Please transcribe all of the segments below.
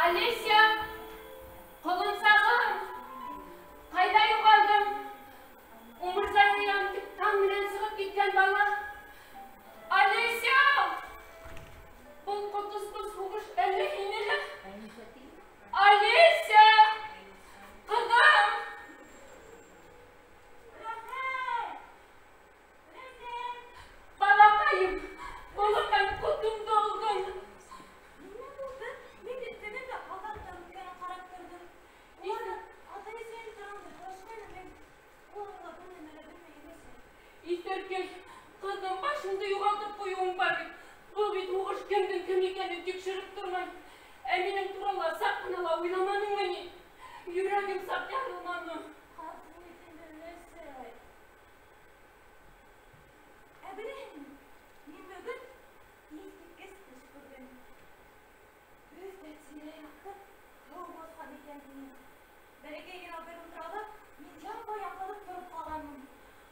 Олеся! Ҡолонсағым! Ҡайҙа юғалдың? Умырзая таң менән сығып киткән бала. Олеся! Был ҡотосҡос һуғыш әллә һине лә? Олеся! Ҡыҙым! Балаҡайым, балаҡайым, ҡотомдо алдың. Иҫәркәй, ҡыҙым, башыңды юғалтып ҡуйыуың бар бит. Был бит һуғыш кемдең кем икәнен тикшереп тормай. Ә минең турала саҡ ҡына ла уйламаныңмы ни? Йөрәгем саҡ ярылманы. Ҡафу ит инде, өләсәй. Ә беләһеңме, мин бөгөн иҫ киткес төш күрҙем. Бөтә тирә-яҡты һыу баҫҡан икән тинем. Бәләкәй генә бер утрауҙа мин япа-яңғыҙ тороп ҡалғанмын.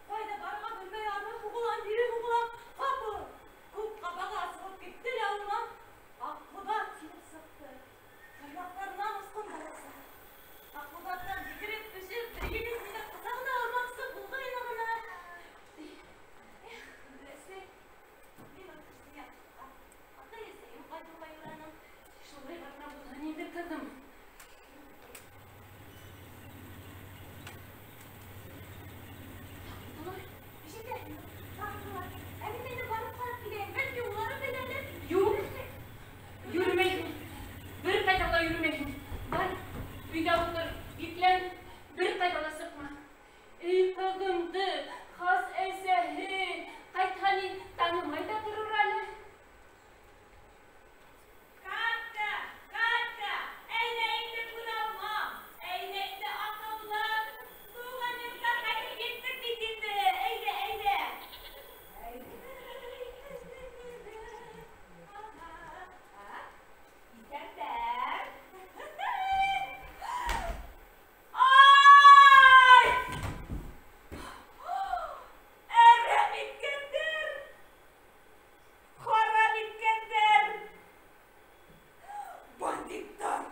Ҡайҙа барырға белмәй ары һуғылам, бире һуғылам. Ҡапыл күк ҡабағы асылып китте лә унан Аҡбуҙат килеп сыҡты. Тырнаҡтарынан осҡондар оса. Аҡбуҙаттан һикереп төшөп, бер егет мине ҡосағына алмаҡсы булғайны ғына. Эх, өләсәй, мин ул төштө яҡшыға. Атай-әсәйем ҡайтыуға юраным. Шулай ғына булһын инде, ҡыҙым. Ишетәһеңме? Тарталар. Ә мин әйҙә барып ҡарап киләйем. Бәлки улары беләлер. Юҡ, йөрөмәйһең. Бер ҡайҙа ла йөрөмәйһең. Бар, өйҙә ултыр, биклән, бер ҡайҙа ла сыҡма. Эй, ҡыҙымды, хас әсәһе, ҡайтһа ни, танымай ҙа торор әле. Катка, Катка, әйҙә инде күҙ алма. Әйҙә инде аҡыллым. Тыуған йортҡа ҡайтып еттек бит инде. Әйҙә, әйҙә. Иҫәндәр. Ай! Әрәм иткәндәр! Харам иткәндәр! Бандиттар,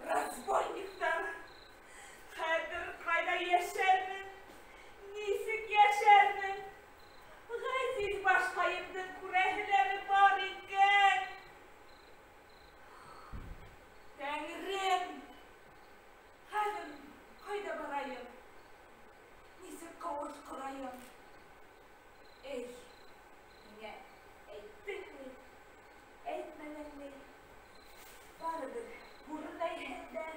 разбойниктар! Хәҙер ҡайҙа йәшәрмен? Нисек йәшәрмен? Ғәзиз башҡайымдың күрәһеләре бар икән. Тәңрем! Хәҙер ҡайҙа барайым? Нисек ҡауыш ҡорайым? Эй, миңә әйттең ни, әйтмәнең ни? Барыбер күрмәйһең дә,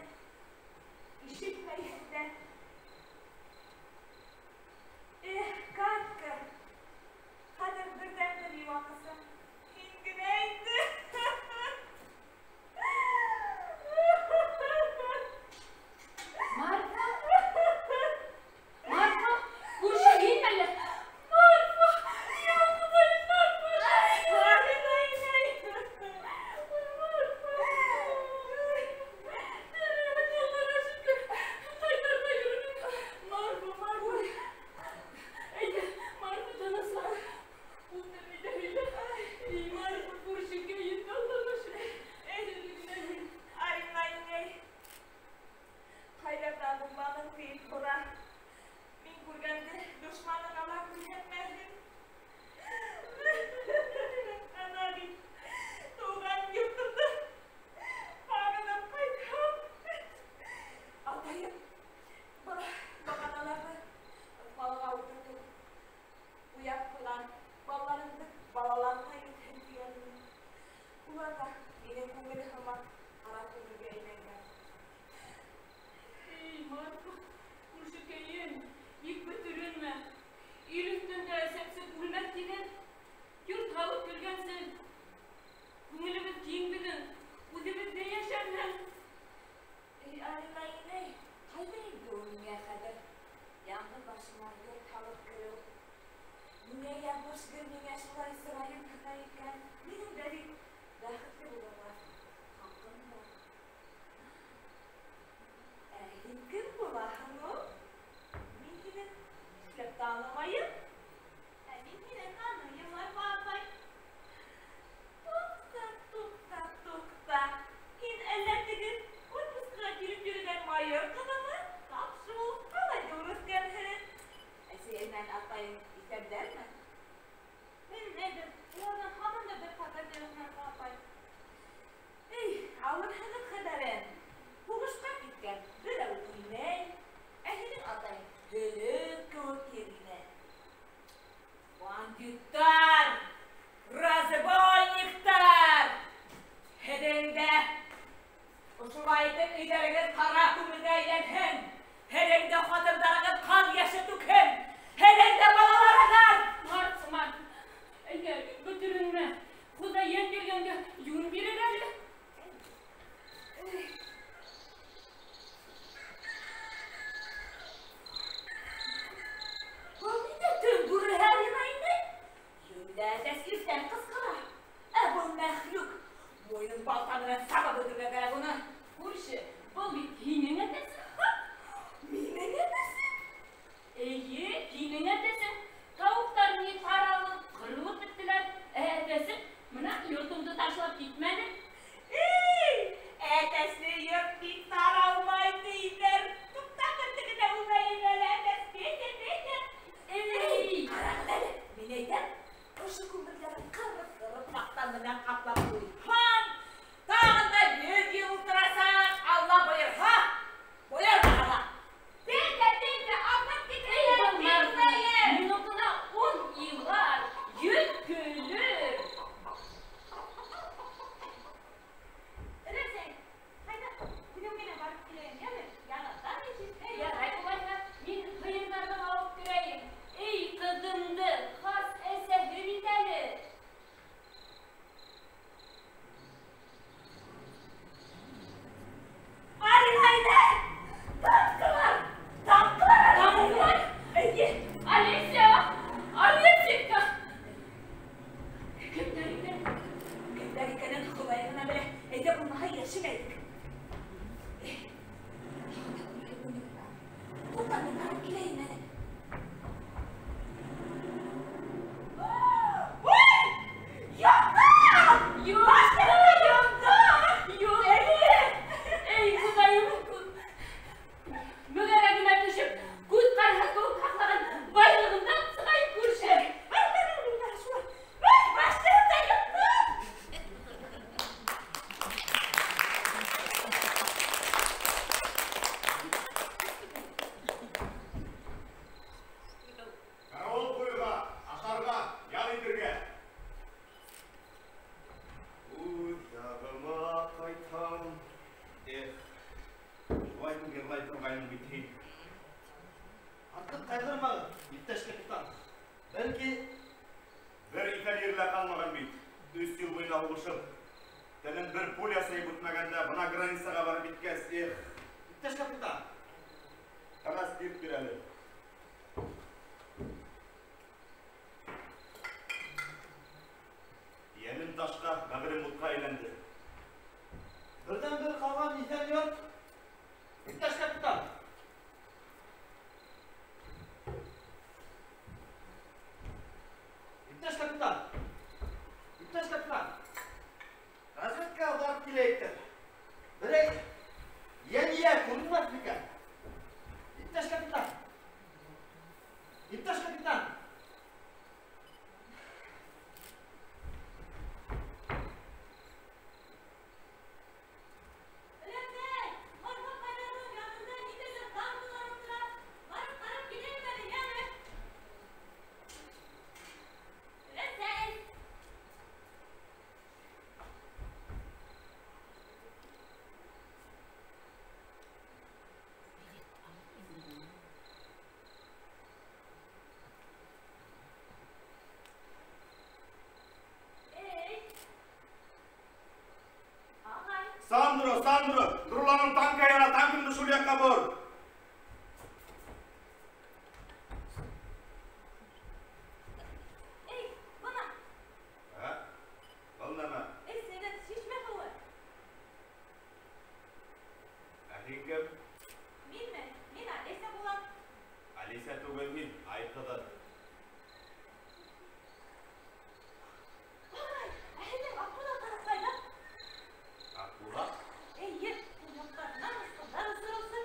ишетмәйһең дә. Эх, Катка, хәҙер берҙән-бер йыуатысым һин генә инде. Марфа? Марфа, күрше һинме әллә? Марфа, я Хоҙайым, Марфа! Арина инәй. Марфа! Аллаға шөкөр, ҡайтырға йөрөнөң. Марфа, Марфа. Әйҙә, Марфа, тыныслан. Ултыр, әйҙә, һөйлә. Эй, Марфа, күршекәйем, Аллаға шөкөр. Әйҙә, Арина инәй. Ҡайҙарҙа булманың тиеп һора. Мин күргәнде дошманыңа ла күрһәтмәһен. Ана бит тыуған йортомдо һағынып ҡайтһам. Атайым был бағаналарҙы ыҫмалға ултыртып уяп ҡуйған балаларымды балаларына етһен тигән ине. Улар ҙа минең күңел һымаҡ ҡара күңелгә әйләнгән. Эй, Марфа, күршекәйем, бик бөтөрөнмә. Ил өҫтөндә сәпсек үлмәҫ тиҙәр. Йорт һалып көлгәнсе, күңелебеҙ киң беҙҙең, үҙебеҙҙә йәшәрһең. Эй, Арина инәй, ҡайҙа инде ул миңә хәҙер? Яңғыҙ башыма йорт һалып Шулай итеп өйҙәрегеҙ ҡара күмергә әйләнһен. Һеҙҙең дә ҡатындарығыҙ ҡан йәше түкһен. Һеҙҙең дә балаларығыҙ. Март, Март. Әйҙә, бөтөрөнмә. Хоҙай йән биргәнгә йүн бирер әле. Был ниндәй төн бүреһе Алина инде? Йүнле әтәс иртән ҡысҡыра. Ә был мәхлүк муйынын балта менән сабып бөтөргә кәрәк уны. Күрше, был бит һинең әтәсең. Минең әтәсем? Эйе, һинең әтәсең. Тауыҡтар ни таралып, ҡырылып бөттөләр. Ә әтәсең бына йортоңдо ташлап китмәне. Эй, әтәсле йорт бик таралмай тиҙәр. Туҡта, бер тегенә үбәйем әле, әтәс, Петя, Петя. Эй! Ҡарағыҙ әле, мин әйтәм, ошо күмерҙәрен ҡырып-ҡырып таҡта менән ҡаплап ҡуйһаң, тағын да 100 йыл ултырасаҡ, Алла бойорһа, бойормаһа ла. Петя, Петя, алып китәйем, Эй, был Марта, китәйем. минутына 10 илар, 100 көлөр. Өләсәй, ҡайҙа? Үҙем генә барып киләйем, йәме? Яратам ишекте. Ярай улайһа, мин һыйырҙарҙы алып керәйем. Эй, ҡыҙымды, хас әсәһе бит әле. Алина инәй! Танкылар! Танкылар! Танкылар? Эйе! Олеся! Олесенька! Кемдәр икән? Кемдәр икәнен Хоҙай ғына белә. Әйҙә булмаһа йәшенәйек. Эй, туҡта, мин барып киләйем әле. Ой! Яндым! Юҡ! Машина янды! Юҡ! Эйе! Эй, Хоҙайым! Мөгәрәгемә төшөп, күҙ ҡараһы кеүек һаҡлаған байлығымдан сығайым күрше. Ой, машина янды! Карауыл ҡуйырға, ашарға, ял итергә. Үҙ яғыма ҡайтам. Эх, шулай итеп йырлай торғайның бит һин. Артыҡ ҡайғырмағыҙ, иптәш капитан. Бәлки Бер иҫән ере лә ҡалмаған бит. 3 йыл буйына һуғышып, тәнен бер пуля сәйеп үтмәгәндә, бына границаға барып еткәс, эх. Иптәш капитан. Ҡана спирт бир әле. Йәнем ташҡа, бәғерем утҡа әйләнде. Берҙән-бер ҡалған иҫән йорт. Иптәш капитан. Иптәш капитан. Иптәш капитан. Разведка барып киләйек. Берәй йән-йә күренмәҫ микән? Иптәш капитан. Иптәш капитан. Өләсәй, Марфа ҡайҙарҙың янында ниндәйҙер танкылар ултыра. Барып ҡарап киләйем әле, йәме? Өләсәй! Эй! Ағай! Сандро, Сандро, Нурулланың танкы яна, танкыңды шул яҡҡа бор. Эй, бына! Ә? Был нәмә? Эсегеҙ шишмә һыуы. Ә һин кем? Минме? Мин Олеся булам. Олеся түгел һин, ай ҡыҙы. Ағай, ә һеҙҙең Аҡбуҙат ҡайҙа? Аҡбуҙат? Эйе, ҡунаҡтарынан осҡандар осороусы.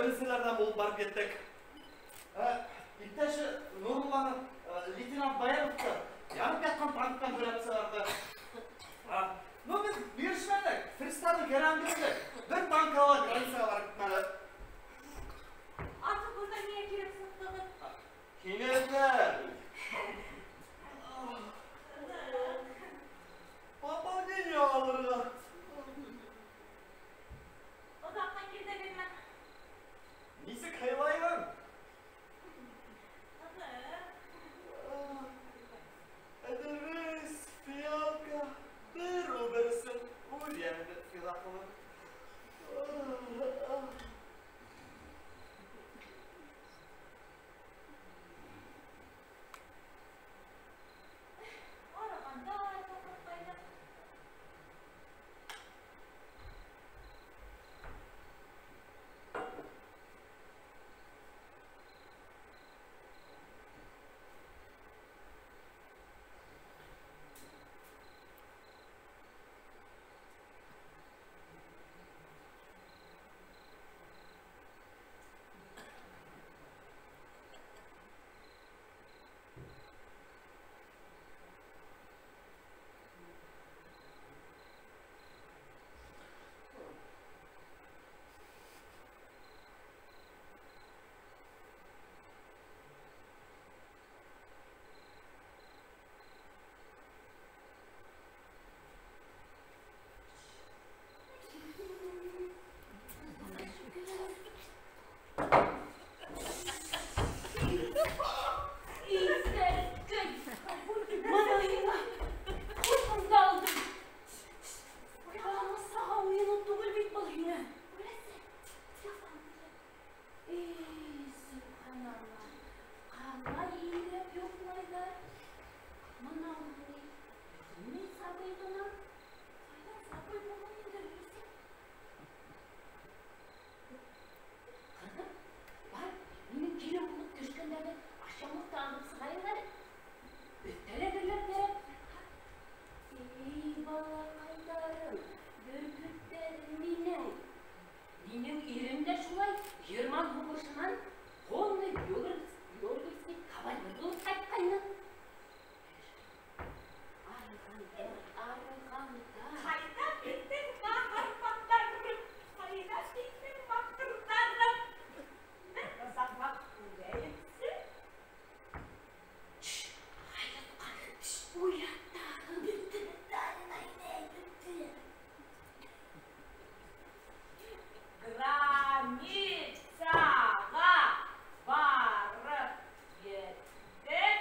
Беренселәрҙән булып барып еттек. Иптәш Нурулланы лейтенант Баяновты янып ятҡан танктан көрәп сығарҙы. Ну, беҙ бирешмәнек, фрицтарҙы кәрән бирҙек. Бер танкала границаға барып китмәне. Артыҡ бында ниңә килеп сыҡтығыҙ? Кинәттән. Пополнение алырға. Оҙаҡҡа килдегеҙме? Нисек һыйлайһың? Әдерес, фиалка, бер ул бересен үҙ йәнеңде фиҙа ҡылыр. Арығандар, тоҡыртҡайҙар. Границаға барып еттек.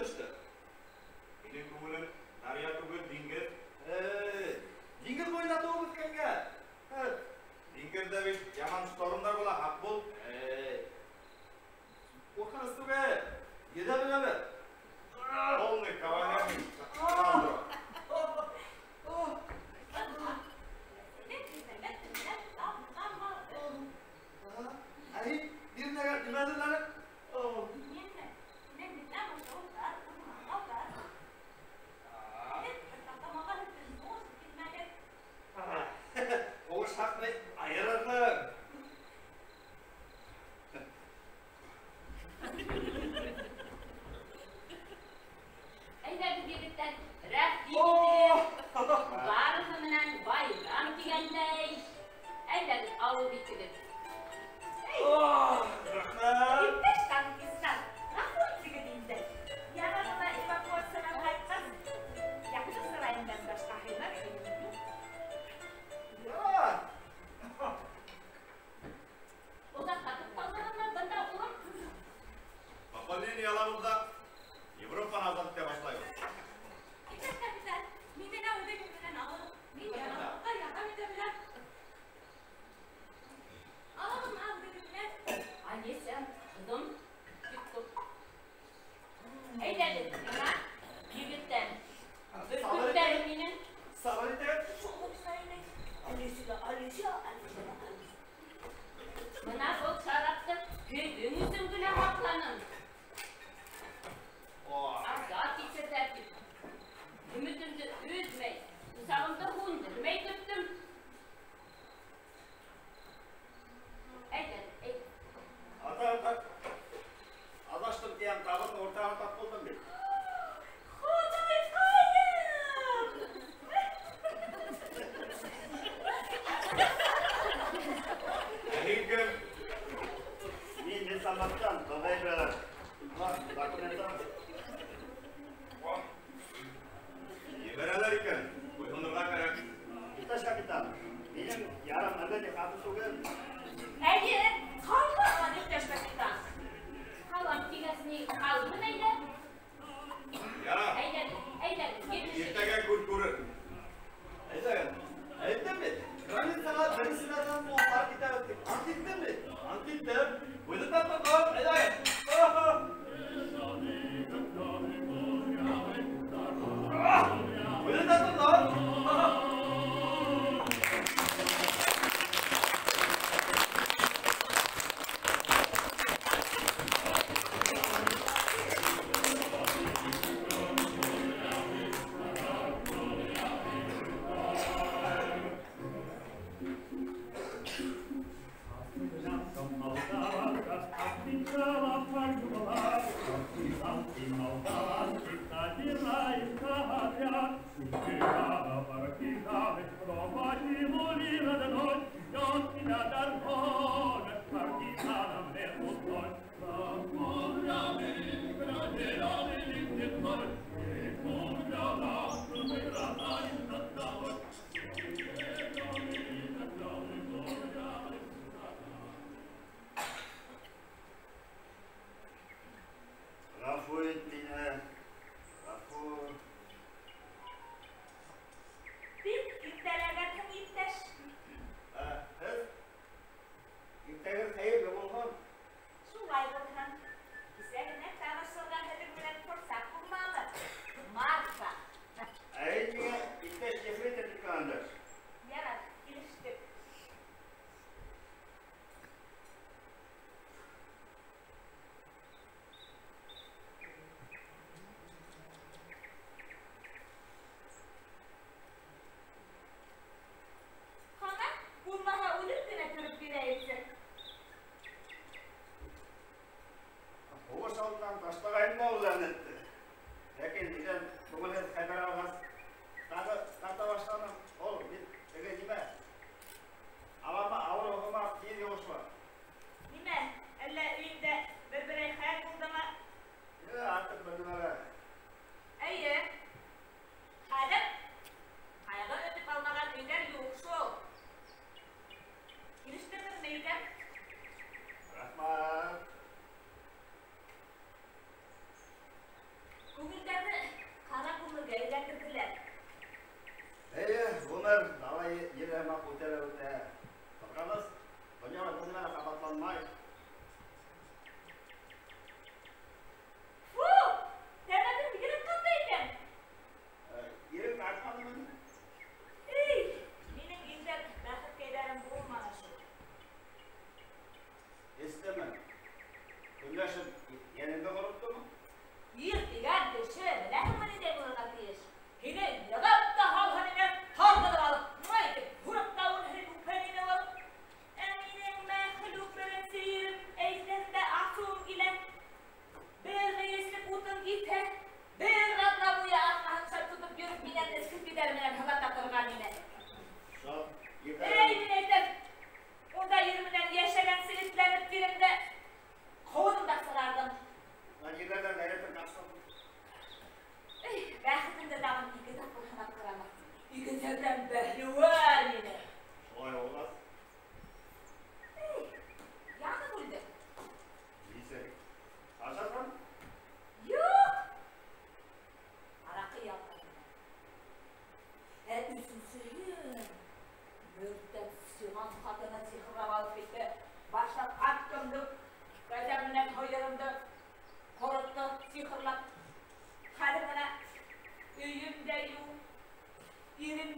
төштө. Минең күңелем дарья түгел, диңгеҙ. Диңгеҙ буйында тыуып үҫкәнгә. Диңгеҙҙә бит яман штормдар була, һаҡ бул. Ҡурҡыныс түгел, йөҙә беләбеҙ. Полный кавалер. Әй, бирнәгә нимә әҙерләнеп? Минме? Минең беҙҙә ашауҙар, урманға бар. Һеҙ бер таҫтамаға һөттөн һуғышып китмәгеҙ. Һуғыш хаҡын айырырһың. Әйҙәгеҙ, егеттәр, рәхим итегеҙ. Барыһы менән байрам тигәндәй. Әйҙәгеҙ, ауыҙ итегеҙ. Рәхмәт. Иптәш танкистар, ғәфү итегеҙ инде. Яңы ғына эвакуациянан ҡайтҡас, яҡшы сырайымдан башҡа һыйыныр кейемем юҡ. Оҙаҡҡа туҡталмағанмы бында, улым? Пополнение алабыҙ ҙа Европаны азат итә башлайбыҙ. Иптәш капитан, мине лә үҙегеҙ менән алығыҙ. Мин яңылыҡҡа ярҙам итә беләм. Алығыҙ үҙегеҙ менән. Олеся, ҡыҙым, тик тор. Әйҙәгеҙ, бына егеттәр. Бөркөттәрем минең. Сабыр итегеҙ. Олеся, Олеся, Олеся, Олеся. Бына был шарапты һеҙҙең өсөн генә һаҡланым. Азат итерҙәр тип. Өмөтөмдө өҙмәй, усағымды һүндермәй көттөм. Әйҙәгеҙ, әйҙә. Ата, ата. Аҙаштым тием, табын уртаға тап булдым бит. Хоҙайҡайым! Ә һин кем? Мин Лесаматтан, Хоҙай брат. Документтар. Ебәрәләр икән, буйһонорға кәрәк. Иптәш капитан, минең ярым әллә ни ҡаты түгел. Әйе, ҡалмаған иптәш капитан. Ҡалам тигәс ни, ҡалһын әйҙә. Ярар. Әйҙәгеҙ, әйҙәгеҙ, етешегеҙ. Иртәгә күҙ күрер. Әйҙәгеҙ. Әйттем бит. Границаға беренселәрҙән булып барып китәбеҙ тип. Ант иттем бит. Ант иттем. Үҙе тартып, әйҙәгеҙ. Үҙе тартып. Ғәфү ит мине, ғәфү. Бик иртәләгәнһең, иптәш. Һеҙ иртәгеҙ хәйерле булһын. Шулай булһын. Кисә генә танышырға һеҙҙең менән форсат булманы. Марфа. Ә һин миңә иптәш ефрейтор тип кенә өндәш. Ярар, килештек.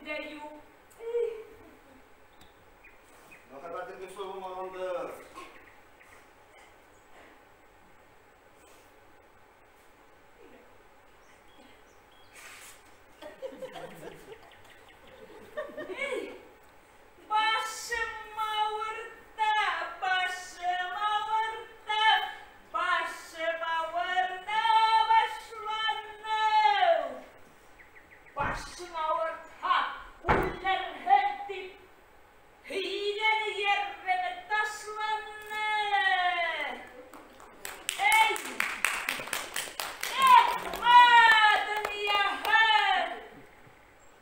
дә юҡ. Мөхәббәтең көслө булмағандыр. Эй, башым ауырта, башым ауырта, башым ауырта башланы. Башым ауырта, үлерһең тип, һөйгән йәрҙеме ташланы. Эй, эх, ма донъяһы,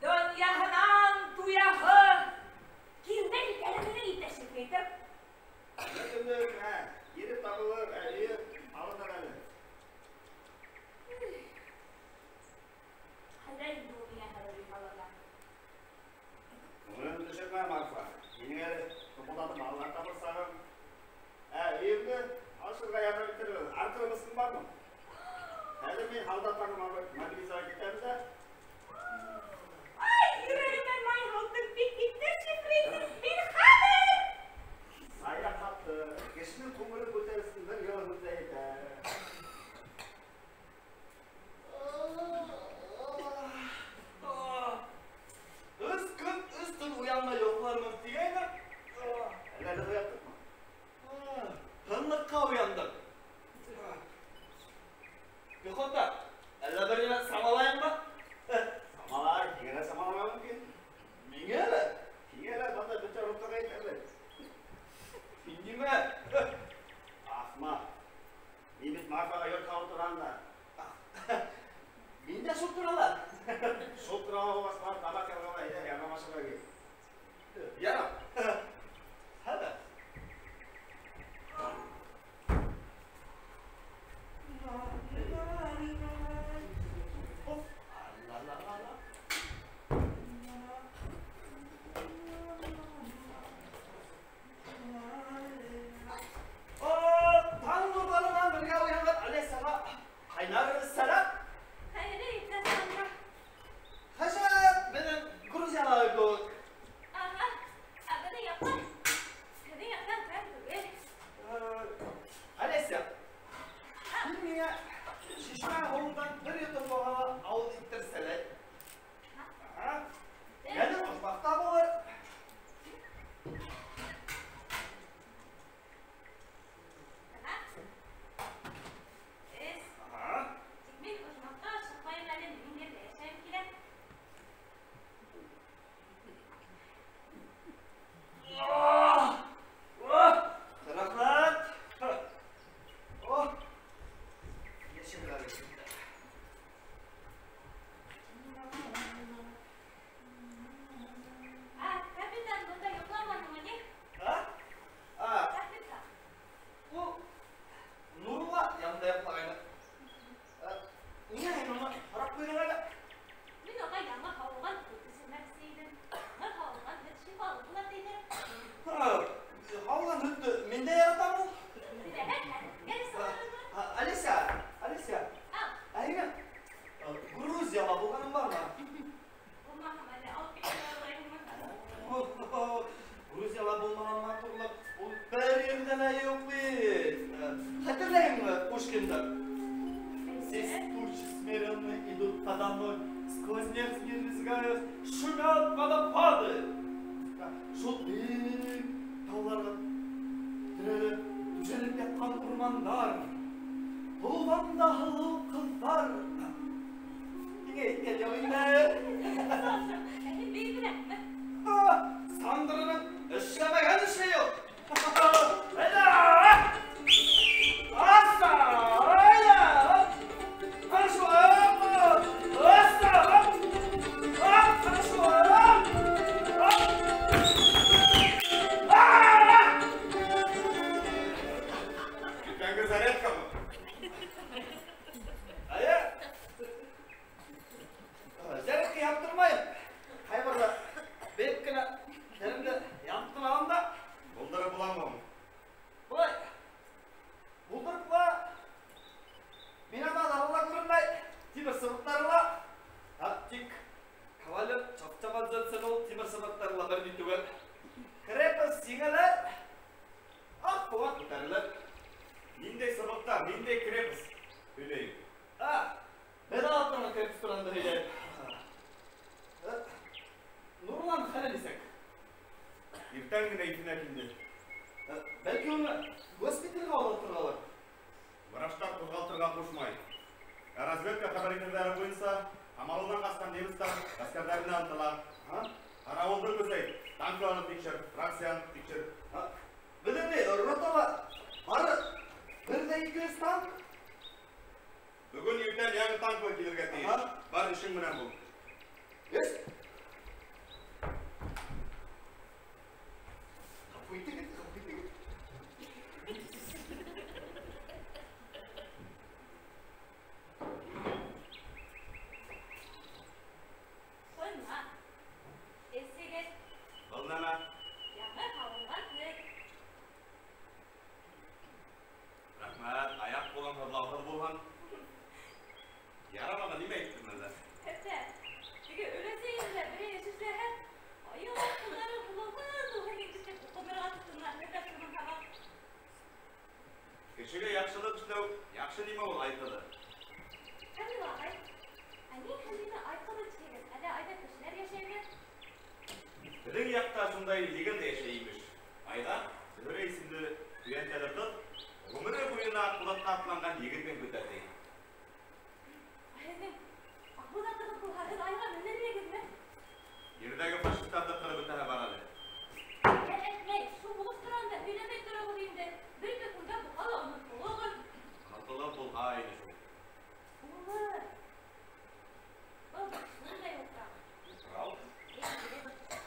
донъяһынан туяһы. Килде бит әле минең иптәш ефрейтор. Кемдер, ә, ере табылыр, ә, өйө алыныр әле. Ҡайҙа инде ул миңә хәҙер өй һалырға? Күңелеңде төшөрмә, Марфа. Минең әле тупылдатып балалар табыр сағым. Ә, өйөмдө алышырға ярҙам итербеҙ. Артыры бысҡың бармы? Хәҙер мин һалдаттарҙы мобилизовать итәбеҙ ҙә. Ай, йөрәгемә май һалдың бит, иптәш ефрейтор, мин хәҙер. Саяхатты, кешенең күңелен күтәрсен бер йылы һүҙ ҙә әйтә. Өс көн, өс төн уянмай йоҡлармын тигәйнем. Әллә беҙ уяттыҡмы? Тынлыҡҡа уяндым. Пехота, әллә бер нимә самалайыммы? Самалай, һиңә лә самаларға мөмкин. Миңә лә? Һиңә лә бында бөтә ротаға әйтәбеҙ. Һин нимә? Ахмаҡ. Мин бит Марфаға йорт һалып торам да. Мин дә шул турала. Шул турала булғас, бар, табаҡ ялғала, әйҙә, ярҙамлашырға кил. Ярар. Хәҙер. Таң нурҙары менән бергә уянған Олесяға ҡайнар сәләм. Хәйерле иптәш Сандра. Хәжәп, беҙҙең Грузияла кеүек. Ага, ә беҙҙең яҡтан, һеҙҙең яҡтан кәм түгел. Олеся, һин миңә шишмә һыуындан бер йотом булһа ла ауыҙ иттерсәләй. Йәнә ожмахта булыр. Ага. Эс. Ага. Тик мин ожмахҡа ашыҡмайым әле, минең ерҙә йәшәгем килә. Рәхмәт. О, йәшел әле. Ә, капитан бында йоҡламанымы ни? А? А, Капитан. ул Нурулла янында йоҡлағайны. Ниңә һин уны һорап ҡуйҙың әле? Мин уға яңы һауылған һөт эсермәксе инем. Яңы һауылған һөт шифалы була тиҙәр. Һауылған һөттө мин дә яратам ул. Теләһәң, хәҙер сығарырмын. Олеся, Олеся, Ау, ә һинең Грузияла булғаның бармы? булмаһам әле, алып китә алайыммы? Грузияла булмаған матурлыҡ ул бер ерҙә лә юҡ бит. Хәтерләйһеңме Пушкинды? Здесь тучи смиренно идут подо мной, сквозь них не разбегаясь, шумят водопады. Шул бейек тауларға терәлеп, түшәлеп ятҡан урмандар, һылыуҙан да һылыу ҡыҙҙар. Һиңә әйткән юҡ инде. Ә һин бейей беләһеңме? Сандырының эшләмәгән эше юҡ. Әйҙә! Аса! Әйҙә! Хорошо! Аса! Хорошо! Иртәнге зарядкамы? Әйе. Зарядка яптырмайым. Ҡайберҙә бейеп кенә тәнемде янып ҡына алам да. Булдырып буламы? Былай. Булдырып ла Атырға ҡушмай. Ә разведка хәбәр итеүҙәре буйынса Камалыуҙан ҡасҡан немецтар ғәскәрҙәренә ынтыла. Ҡарауылды көсәйт, танкыларҙы тикшер, рацияны тикшер. Беҙҙең ни, ротала бары бер ҙә 200 танк? Бөгөн иртән яңы танклар килергә тейеш. Бар эшең менән бул. Есть. Ғәфү итегеҙ, ғәфү итегеҙ. Ҡойма. Эсегеҙ. Был нәмә? Яңы һауынған һөт. Рәхмәт, аяҡ ҡулың һыҙлауһыҙ булһын. Ярамаған нимә әйттем әллә? Хәтта теге өләсәйем дә берәй эш эшләһә, аяҡ ҡулдары һыҙлауһыҙ булһын инде тип уҡынырға тотона, хәтта шуның һымаҡ. Кешегә яҡшылыҡ эшләү яҡшы нимә ул, Айҡыҙы? Камил ағай, ә ни һеҙ мине Айҡыҙы тиһегеҙ? Әллә айҙа кешеләр йәшәйме? Беҙҙең яҡта шундай легенда йәшәй имеш. Айҙа Зөһрә исемле көйәнтәле ҡыҙ ғүмере буйына ҡолаҡҡа атланған егетен көтә ти. Һеҙҙең Аҡбуҙатығыҙ булһа, һеҙ айға менер инегеҙме? Ерҙәге фашистарҙы ҡырып бөтәһе бар әле. Кәрәкмәй, шул һуғыш тураһында һөйләмәй тороғоҙ инде. Бер ике көнгә булһа ла онотолоғоҙ. Онотолоп булһа ине шул. Улы, был шундай утрау. Утрау?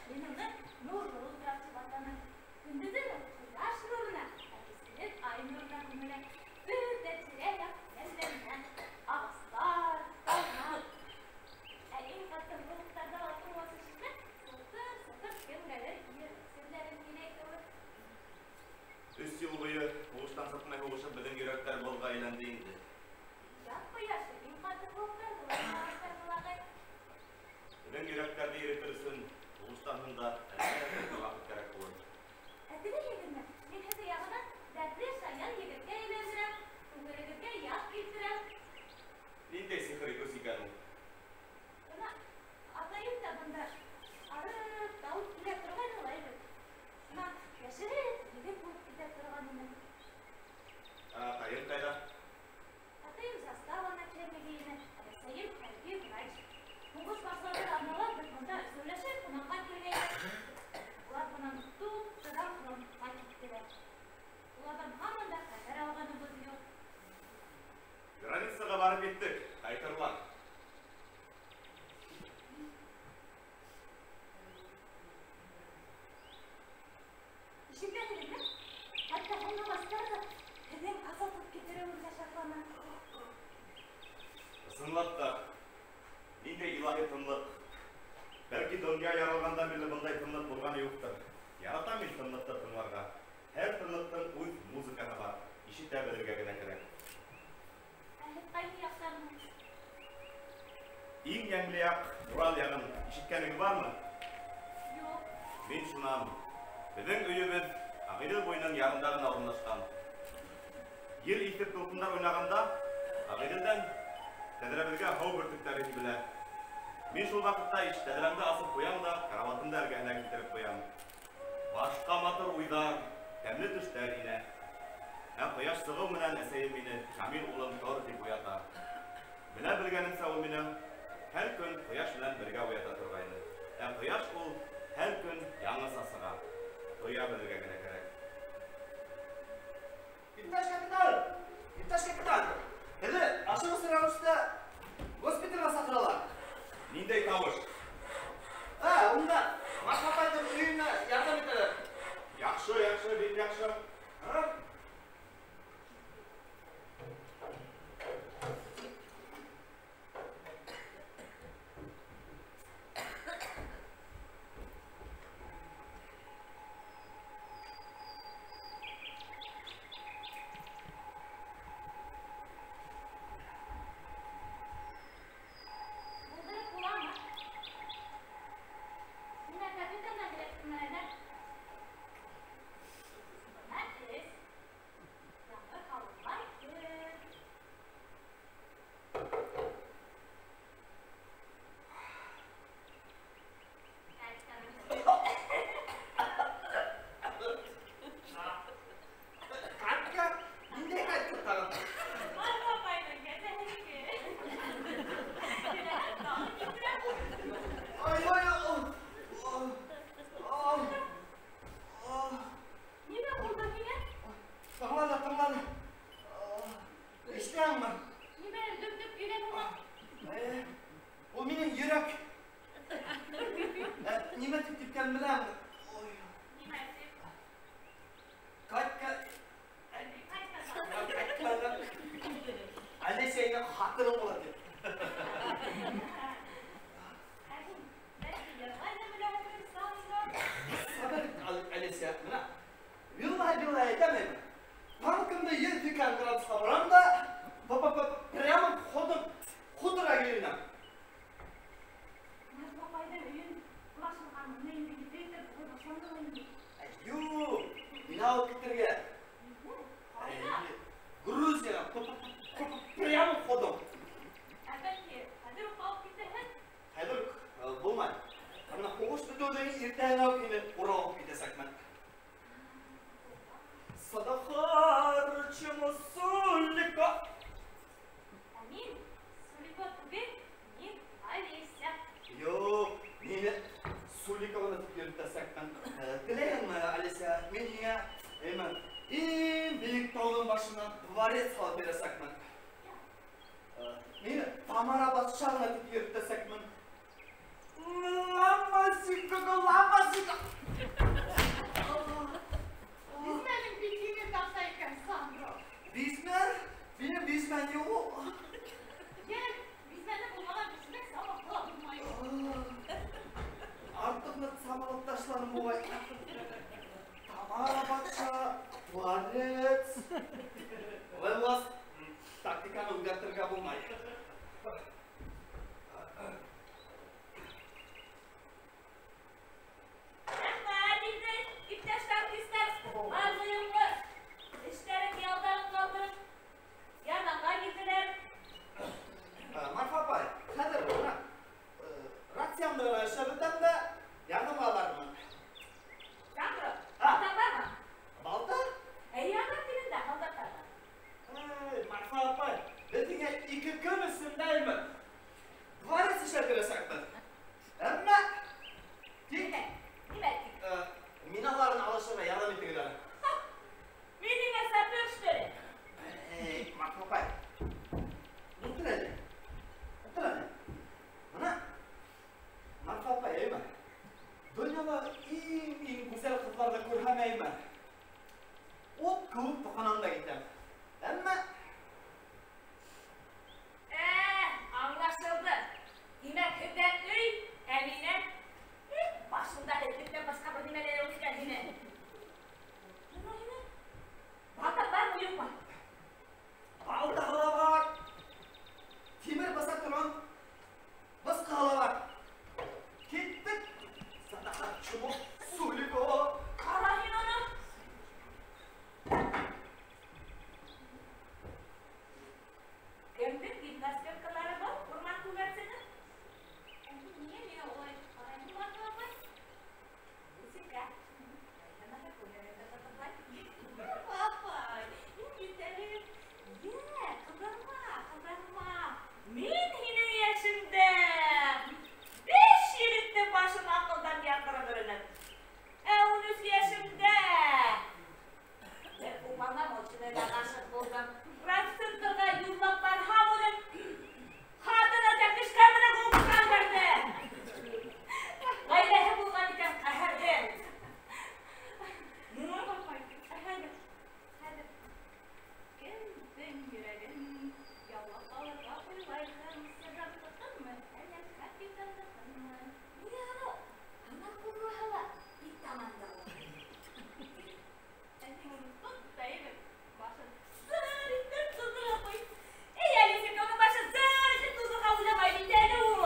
Мин уны нурлы утрау тип атаным. Көндөҙөн ул ҡояш нурына, ә кисен ай нурына күмелә. Бөтә тирә-яҡ йәнләнә. Ағастар, тауҙар. Ә иң ҡаты һыуыҡтарҙа ла тыумасы шишмә сылтыр-сылтыр кемгәлер йөрәк серҙәрен һөйләй кеүек. 3 йыл буйы һуғыштан сыҡмай һуғышып беҙҙең йөрәктәр боҙға әйләнде инде. Яҙ ҡояшы иң ҡаты һыуыҡтарҙы ла ағастар һылағай. Беҙҙең йөрәктәрҙе иретер өсөн һуғыштан һуң да әллә күпме ваҡыт кәрәк булыр. Ә теләйһегеҙме, мин һеҙҙе яңынан дәртле шаян егеткә әйләндерәм, күңелегеҙгә яҙ килтерәм. Ниндәй сихри көс икән ул? Бына атайым да бында арып талып килә торғайны ла әле. Шунан йәшереп егет булып китә торған ине. Ә атайың ҡайҙа? Атайым застава начальнигы ине, әсәйем хәрби врач. Һуғыш башланыр аҙнала беҙ бында өсәүләшеп ҡунаҡҡа килгәйнек. Улар бынан туп-тура фронтҡа киттеләр. Уларҙан һаман да хәбәр алғаныбыҙ юҡ. Границаға барып еттек, ҡайтырлар. Ишетәһегеҙме? Хатта һалмағастар ҙа һеҙҙең оҙатып китереүегеҙгә шатлана. Ысынлап та, ниндәй илаһи тынлыҡ. Бәлки донъя яралғандан бирле бындай тынлыҡ булғаны юҡтыр. Яратам мин тынлыҡты тыңларға. Һәр тынлыҡтың үҙ музыкаһы бар. Ишетә белергә генә кәрәк. Ә һеҙ ҡайһы яҡтанһың? Иң йәмле яҡ Урал яғын ишеткәнегеҙ бармы? Юҡ. Мин шунан. Беҙҙең өйөбөҙ Ағиҙел буйының ярында ғына урынлашҡан. Ел иҫеп тулҡындар уйнағанда Ағиҙелдән тәҙрәбеҙгә һыу бөртөктәре һибелә. Мин шул ваҡытта иш тәҙрәмде асып ҡуям да карауатымды эргәһенә килтереп ҡуям. Башҡа матур уйҙар, тәмле төштәр инә. Ә ҡояш сығыу менән әсәйем мине Камил улым тор тип уята. Белә белгәнемсә ул мине һәр көн ҡояш менән бергә уята торғайны. Ә ҡояш ул һәр көн яңыса сыға. Тоя белергә генә кәрәк. Иптәш капитан! Иптәш капитан! Һеҙҙе ашығыс рәүештә госпиталгә саҡыралар. Ниндәй тауыш? Ә, унда Маша апайҙың өйөнә ярҙам итәләр. Яҡшы, яҡшы, бик яҡшы. Һа? әле дөп-дөп килә һымаҡ? Ул минең йөрәк. Нимә тип типкән беләм? Нимә тип? Катька. Катька. Олесяның хатыны була тип. Сабыр Олеся, мына. Вилла әйтәм. Танкымды 102 градусқа бұрам да, прямо ходом хуторға келемін. Марфа апайҙың өйөн ҡолашылған, мына инде итеп башланды инде. Юҡ, мин алып китергә. Ҡайҙа? Грузияға прямо ходом. Ә бәлки, хәҙер үк алып китерһең? Хәҙер үк булмай. Мына һуғыш бөтөүҙән иртәһенә үк һине урап китәсәкмен. Садахарчымы Сулика. Ә мин Сулика түгел, мин Олеся. Юҡ, мине Сулика ғына тип йөрөтәсәкмен. Теләйһеңме, Олеся, мин һиңә иң бейек тауҙың башына дворец һалып бирәсәкмен. Мине Тамара батша ғына тип йөрөтәсәкмен. Ламасика, ламасика. Бизмәнең бик еңел тарта икән, Сандро. Бизмән? Минең бизмән юҡ. Йәл, бизмәне булмаған кешенең самаҡ ла булмай. Артыҡ ныҡ самалап ташланым буғай. Тамара батша, дворец. Улай булғас, тактиканы үҙгәртергә булмай. Рәхмәт инде, иптәш танкистар, бар эштәрен, ялдарын ҡалдырып, ярҙамға килделәр. Марфа апай, хәҙер бына рациямды ғына эшләп бөтәм дә ярҙамға барырмын. Сандро, балтаң бармы? Балта? Эйе, ана тегендә, һалдаттарҙа. Марфа апай, беҙ һиңә 2 көн эсендә дворец эшләп бирәсәкбеҙ. Әммә тик Нимә тик? Миналарын алышырға ярҙам итегеҙ әле. Мин һиңә сапер, что ли? Эй, Марфа апай, ултыр әле. Ултыр әле. Мына, Марфа апай, әйме? Донъяла иң-иң гүзәл ҡыҙҙарҙы күрһәм, әйме? Ут кеүек тоҡанам да китәм. Әммә Аңлашылды. Тимәк, һеҙҙән өй, ә минән башында этлектән башҡа бер нимә лә юҡ икән һине. Балта бармы, юҡмы? Балта ла бар. Тимер баҫа торған бысҡы ла бар. Киттек. Садаҡа чумып Сулико. Ҡара һин уны. Кемдең гимнастеркалары был, урман күгәрсене? Ниңә миңә улай ҡарайһың, Марфа апай? Лисика. Марфа апай, һин бит әле, йә, ҡыҙарма, ҡыҙарма. Мин һинең йәшеңдә 5 егеттең башын аҡылдан яҙҙырып инем. Ә 13 йәшемдә бер уполномоченныйға ғашиҡ булдым. Райцентрға юллап барһам, уның хатыны тәпишкә менән ҡыуып бәрҙе. Ғаиләһе булған икән ҡәһәрҙең. Марфа апай, хәҙер, хәҙер. Кемдең йөрәген яулап алырға уйлайһың? Сержанттыҡынмы, әллә капитандыҡынмы? Ниңә анау ана ҡуллаһа ла бик таманды ул. Ә һин уны тот та ебер, башын Зыр итеп туҙҙырға ҡуй. Эй, Алисика, уның башын зыр итеп туҙҙырға уйламай бит әле ул.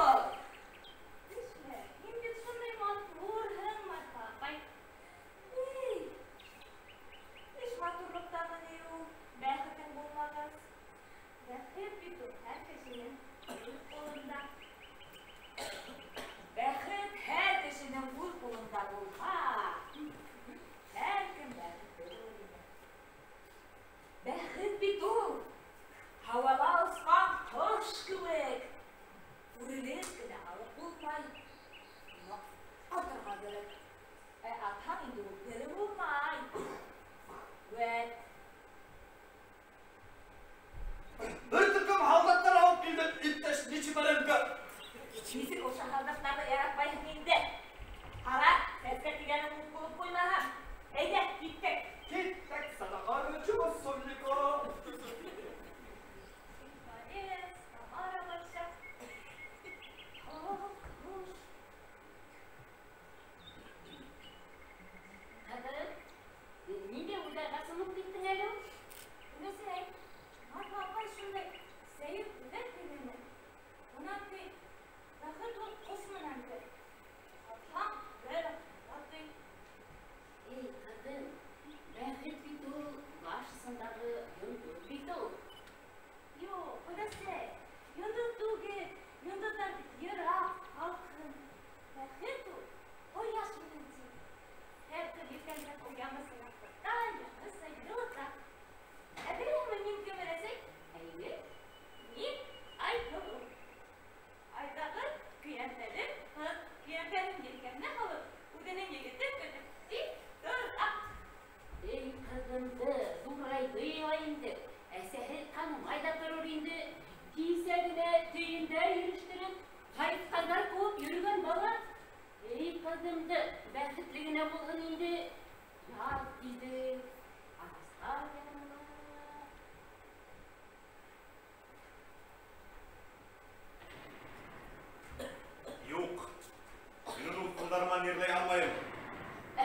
Төшмә, һин бит шундай матурһың, Марфа апай. Эй, эш матурлыҡтамы ни ул, бәхетең булмағас? Бәхет бит ул һәр кешенең үҙ ҡулында. Бәхет һәр кешенең үҙ ҡулында булһа, һәр кем бәхетле булыр ине. Бәхет бит ул һауала осҡан ҡош кеүек, үрелеп кенә алып булмай, уны атырға кәрәк. Ә атһаң инде ул тере булмай. Вәт. Бер төркөм һалдаттар Унан ти, бәхет ул ҡош менән бер. Атһаң, бер ат ти. Эй, ҡыҙым, бәхет бит ул баш осондағы йондоҙ бит ул. Юҡ, өләсәй, йондоҙ түгел, йондоҙҙар бит йыраҡ, һалҡын. Бәхет ул ҡояш менән тиң. Һәр көн иртәнрәк уянмаса яҡтырта, яҡынса йылыта. Ә беләһеңме, мин кем, өләсәй? Әйе. Мин Айһылыу. Айҙағы көйәнтәле ҡыҙ, көйәнтәлен елкәһенә һалып, үҙенең егетен көтөп тик тора. Эй, ҡыҙымды, ҙурайҙы ла инде. Әсәһе танымай ҙа торор инде. Кисә генә төйөндәр йөрөштөрөп, ҡайтҡандар ҡыуып йөрөгән бала. Эй, ҡыҙымды, бәхетле генә булһын инде. Яҙ тиҙе, ағастар ярыла. Юҡ, мин уны үҙ ҡулдарым менән ерләй алмайым.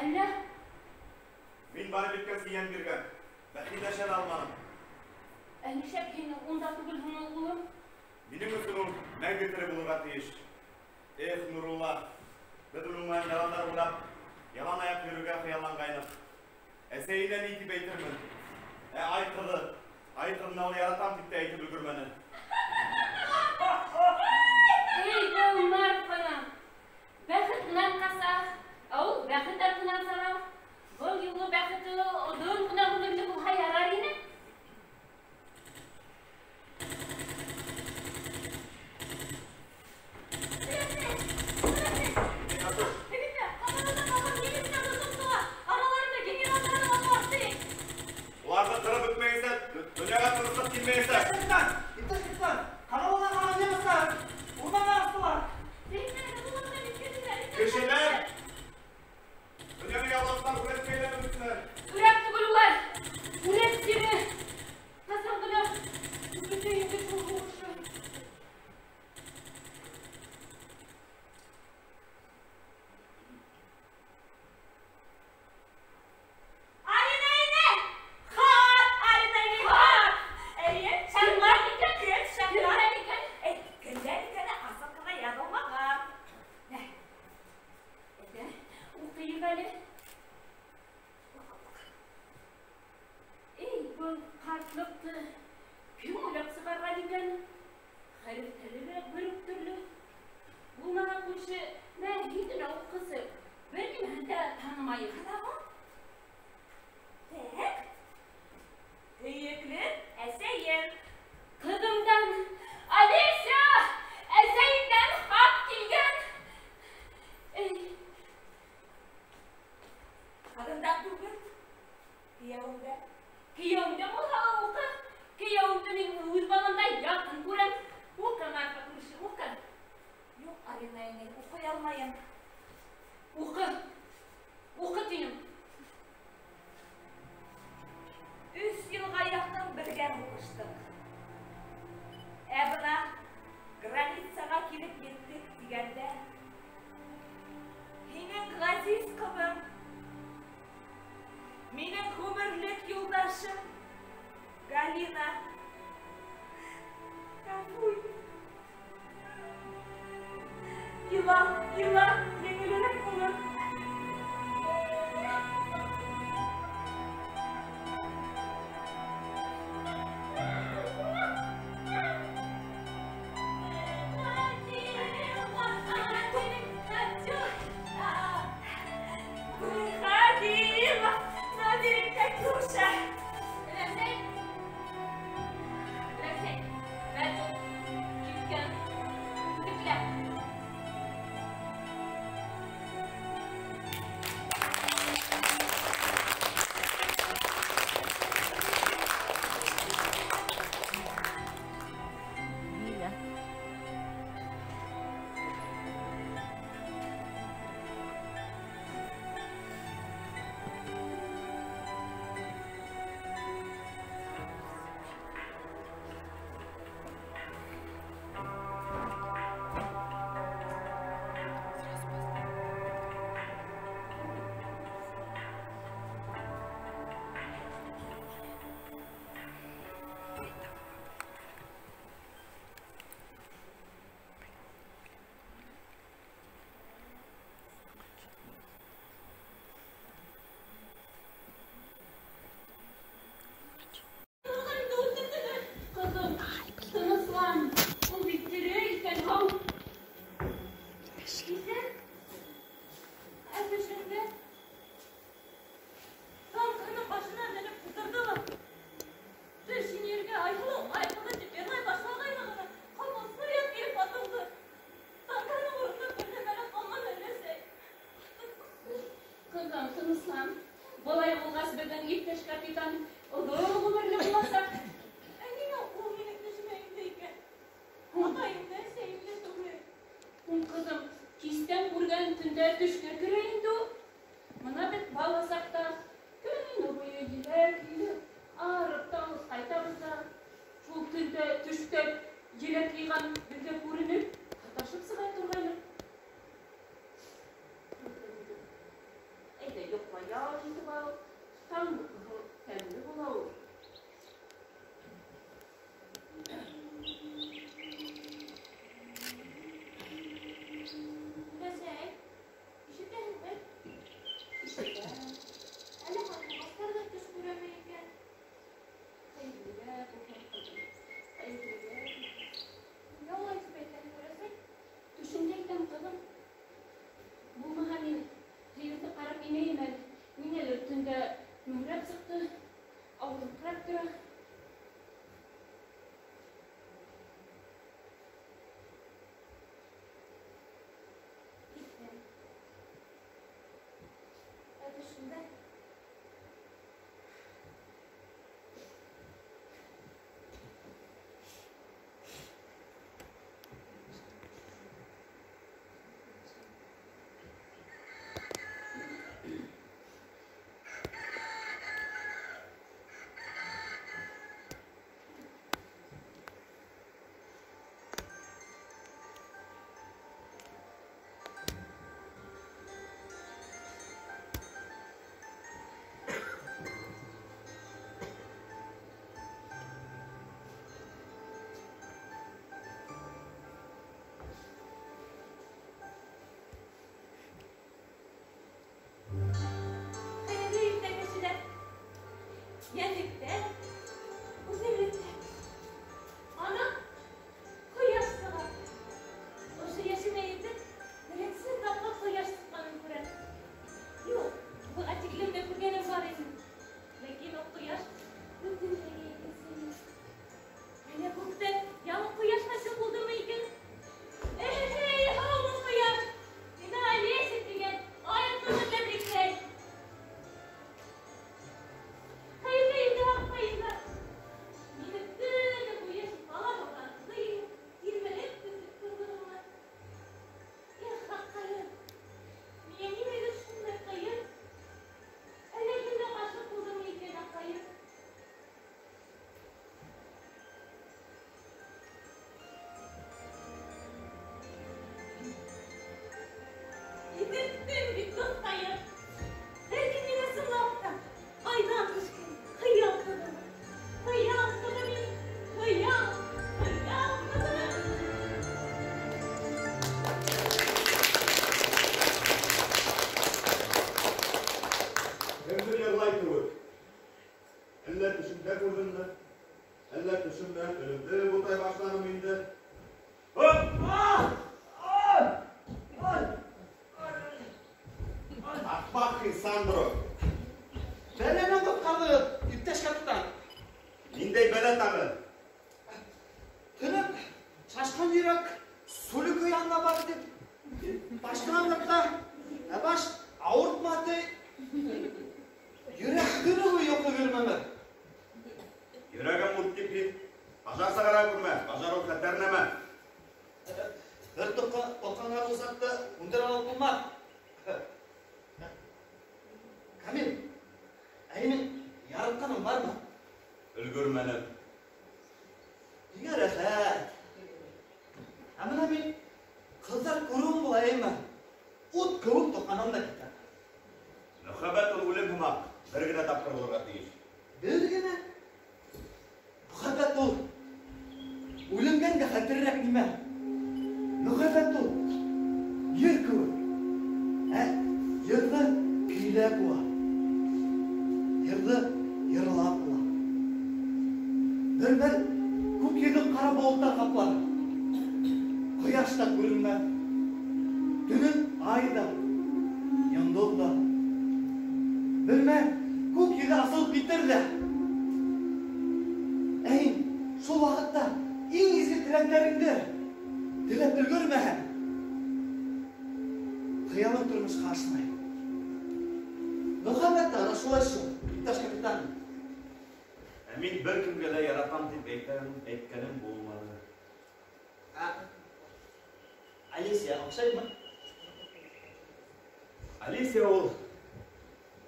Әллә? Мин барып еткәнсе йән биргән, бәхилләшә лә алманым. Ә нишләп һин унда түгел һуң, улым? Минең өсөн ул мәңге тере булырға тейеш. Эх, Нурулла, беҙ уның менән яландар буйлап, ялан аяҡ йөрөргә хыялланғайныҡ. Әсәйенә ни тип әйтермен? Ә ай ҡыҙы, ай ҡыҙын ул яратам тип тә әйтеп өлгөрмәне. Эй, был Марфана! Бәхет менән ҡаса, ә ул бәхет артынан сала. Был юлы бәхете оҙон ғына ғүмерле булһа ярар ине. Егеттәр, ҡамалында ҡалған немецтар ҙа тоттолар. Араларында генералдар ҙа бар, ти. Уларҙы ҡырып бөтмәйенсә, донъяға тыныслыҡ килмәйәсәк. Капитан, иптәш капитан, ҡамалында ҡалған немецтар урманға астылар. Кешеләр донъяны яулаусылар үләт бәйләнеп бөттөләр. Өрәк түгел улар, үләт сире. Ҡасан ғына бөтә инде шул һуғышы. Алина инәй! Хат, Алина инәй, хат! Эйе, Шартлар икән, кем шартлар? Кемдән икән? Эй, кемдән икәне асыҡ ҡына яҙылмаған. Әйҙә, уҡыйыҡ әле. Эй, был ҡартлыҡты кем уйлап сығарған икән? Хәрефтәре лә бер үк төрлө. Булмаһа күрше, мә, һин генә уҡысы, бер нимәһен дә танымайым. Так. Һөйөклө әсәйем. Ҡыҙымдан, Олеся, әсәйеңдән хат килгән. Эй, Ҡыҙымдан түгел, кейәүемдән. Кейәүемдән булһа ла уҡы. Кейәүемде мин үҙ баламдай яҡын күрәм. Уҡы, Марфа күрше, уҡы. Юҡ, Алина инәй, уҡый алмайым. Уҡы. Уҡы тинем. 3 йылға яҡын бергә һуғыштыҡ. Ә бына границаға килеп еттек тигәндә, һинең ғәзиз ҡыҙың, минең ғүмерлек юлдашым Галина. Ғәфү ит. Ила, ила, еңелерәк булыр. Выходила на берег Катюша. Өләсәй. Өләсәй, бәл киткән. Үтеклә. Төндә төшкә керә инде ул. Мына беҙ бала саҡта көнө буйы еләк йыйып, арып талып ҡайтабыҙ ҙа, шул төндә төштә еләк йыйған беҙгә күренеп, һаташып сыға торғайныҡ. Әйҙә йоҡла, ял итеп ал, таң йоҡоһо тәмле була ул. Өләсәй, ишетәһеңме? Ишетәм. Әллә ҡарлуғастар ҙа төш күрәме икән? Хәйерлегә булһын, ҡыҙым, хәйерлегә. Ниңә улай тип әйтәһең, өләсәй? Төшөңдө әйтәм, ҡыҙым. Булмаһа мин һыйырҙы ҡарап инәйем әле. Ниңәлер төндә мөңрәп сыҡты, ауырыңҡырап тора. Киттем. Ә төшөмдә хәйерле иртә, кешеләр. Йәнлектәр, үҫемлектәр. Ана, ҡояш сыға. Ошо йәшемә етеп, беренсе тапҡыр ҡояш сыҡҡанын күрәм. Юҡ, быға тиклем дә күргәнем бар ине. Ләкин ул ҡояш бөтөнләйгә икенсе ине. Әллә күктә яңы ҡояш хасил булдымы икән? Эй, һаумы, ҡояш! Һине Олеся тигән ай ҡыҙы тәбрикләй. Хәйерле иртә, аҡҡайындар. Мине төнө буйы шупалап алған тирмәлеп көтөп торҙоғоҙ. Эх, аҡҡайын, миңә нимәгә шундай ҡыйын? Әллә кемгә ғашиҡ булдымы икән аҡҡайын? Иҫерттең бит, дуҫҡайым. Ләкин мин ысынлап та айҙан төшкән хыял ҡыҙымын. Хыял ҡыҙы мин, хыял, хыял ҡыҙы. Кемдер йырлай кеүек. Әллә төшөмдә күрҙемме? Әллә төшөм менән өнөмдө бутай башланым инде. Ахмак Сандро. Бәләнән ҡотҡарҙы, иптәш капитан. Ниндәй бәлә тағы? Төнө шашҡан йөрәк Сулика янына бар тип башты аңлатты. Ә баш ауыртмады. Йөрәк төнө буйы йоҡо бирмәне. Йөрәгем ут тип һин пожар сығара күрмә. Пожар ул хәтәр нәмә. Бер тоҡанған усаҡты һүндерә алып булмаҫ. Камил, ә һинең яратҡаның бармы? Өлгөрмәнем. Һиңә рәхәт. Ә бына мин ҡыҙҙар күреүем була, әйме? Ут кеүек тоҡанам да китә. Мөхәббәт ул үлем һымаҡ, бер генә тапҡыр булырға тейеш. Бер генә? Мөхәббәт ул үлемдән дә хәтерерәк нимә? Мөхәббәт ул ер кеүек. Ә йырҙы көйләп була. Йырҙы йырлап була. Бер мәл күк йөҙөн ҡара болоттар ҡаплар. Ҡояш та күренмәҫ. Төнөн ай ҙа, йондоҙ ҙа. Бер мәл күк йөҙө асылып китер ҙә. Ә һин шул ваҡытта иң изге теләктәреңде теләп өлгөрмәһәң, хыялың тормошҡа ашмай. Мөхәббәт тә ана шулай шул, иптәш капитан. Ә мин бер кемгә лә яратам тип әйткәнем булманы. Ә Алисия оҡшаймы? Олеся ул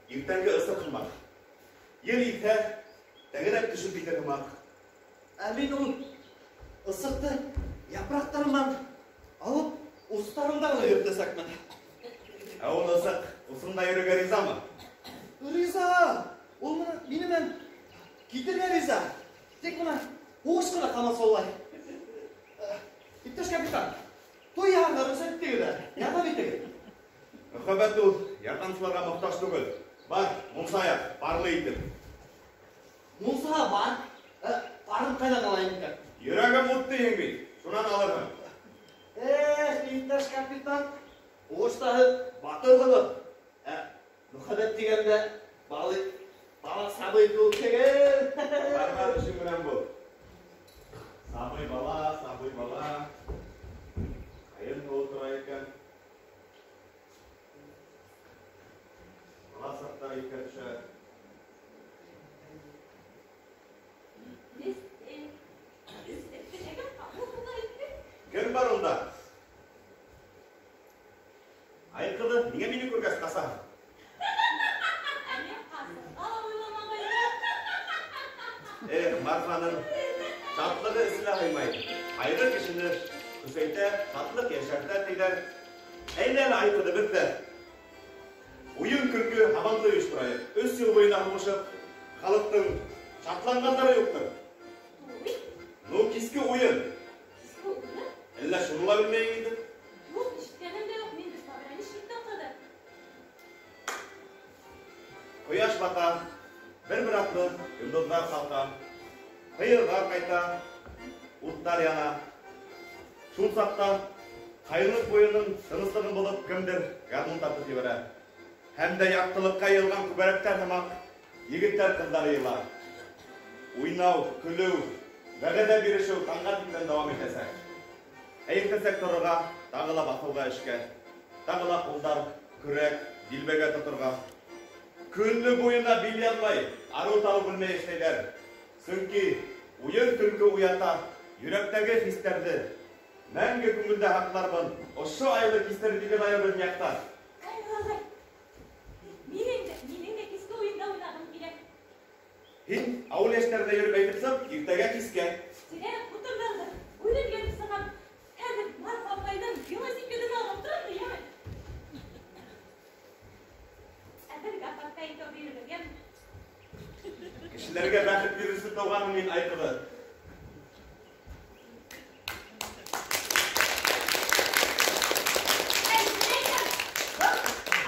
иртәнге ысыҡ һымаҡ. Ел иҫһә, тәгәрәп төшөп китер һымаҡ. Ә мин ул ысыҡты япраҡтарынан алып, устарымда ғына йөрөтәсәкмен. Ә ул ысыҡ усыңда йөрөргә ризамы? Риза! Ул мына мине менән китергә риза. Тик мына һуғыш ҡына ҡамасаулай. Иптәш капитан, туй яһарға рөхсәт итегеҙ әле. Ярҙам итегеҙ. Мөхәббәт ул ярҙамсыларға мохтаж түгел. Бар, мунса яҡ, парлы итеп. Мунса бар. Парын ҡайҙан алайым икән? Йөрәгем ут тиһең бит, шунан алырһың. Эх, иптәш капитан, һуғышта һеҙ батырһығыҙ. Ә мөхәббәт тигәндә бала сабый кеүек түгел. Бар, эшең менән бул. Сабый бала, сабый бала. Ҡайын ултыра икән. Бала саҡтар иҫкә төшә. Кем бар унда? Ай ҡыҙы, ниңә мине күргәс ҡасаһың? Эх, Марфаның шатлығы эсенә һыймай. Ҡайғы кешене көсәйтә, шатлыҡ йәшәртә тиҙәр. Әйҙә әле, ай ҡыҙы, беҙ ҙә уйын-көлкө һабанты ойошторайыҡ. 3 йыл буйына һуғышып, халыҡтың шатланғандары юҡтыр. Ну, киске уйын. Киске уйын? Әллә шуны ла белмәйһең инде? Юҡ, ишеткәнем дә юҡ, мин бит пограничниктың ҡыҙы. Ҡояш бата, бер-бер атлы йондоҙҙар ҡалҡа, һыйырҙар ҡайта, уттар яна. Шул саҡта ҡайынлыҡ буйының тыныслығын боҙоп кемдер гармун тартып ебәрә. Һәм дә яҡтылыҡҡа йыйылған күбәләктәр һымаҡ егеттәр, ҡыҙҙар йыйыла. Уйнау, көлөү, вәғәҙә бирешеү таңға тиклем дауам итәсәк. Ә иртәнсәк торорға, тағы ла баҫыуға эшкә, тағы ла ҡулдар көрәк, дилбегә тоторға. Көнө буйына бил яҙмай, арыу-талыу белмәй эшләйҙәр. Сөнки уйын-көлкө уята йөрәктәге хистәрҙе. Мәңге күңелдә һаҡлармын ошо айлы кистәр тигән айы беҙҙең яҡта. Минең дә киске уйында уйнағым килә. Һин ауыл йәштәрендә йөрөп әйтеп сыҡ, иртәгә кискә. Тирә-яҡ хуторҙарҙы үҙем йөрөп сығам. Хәҙер Марфа апайҙың велосипедын алып торам да, яме. Ә беҙгә апаҡта икәү бирергә, яме. Кешеләргә бәхет биреүсе тыуғаным мин, ай ҡыҙы.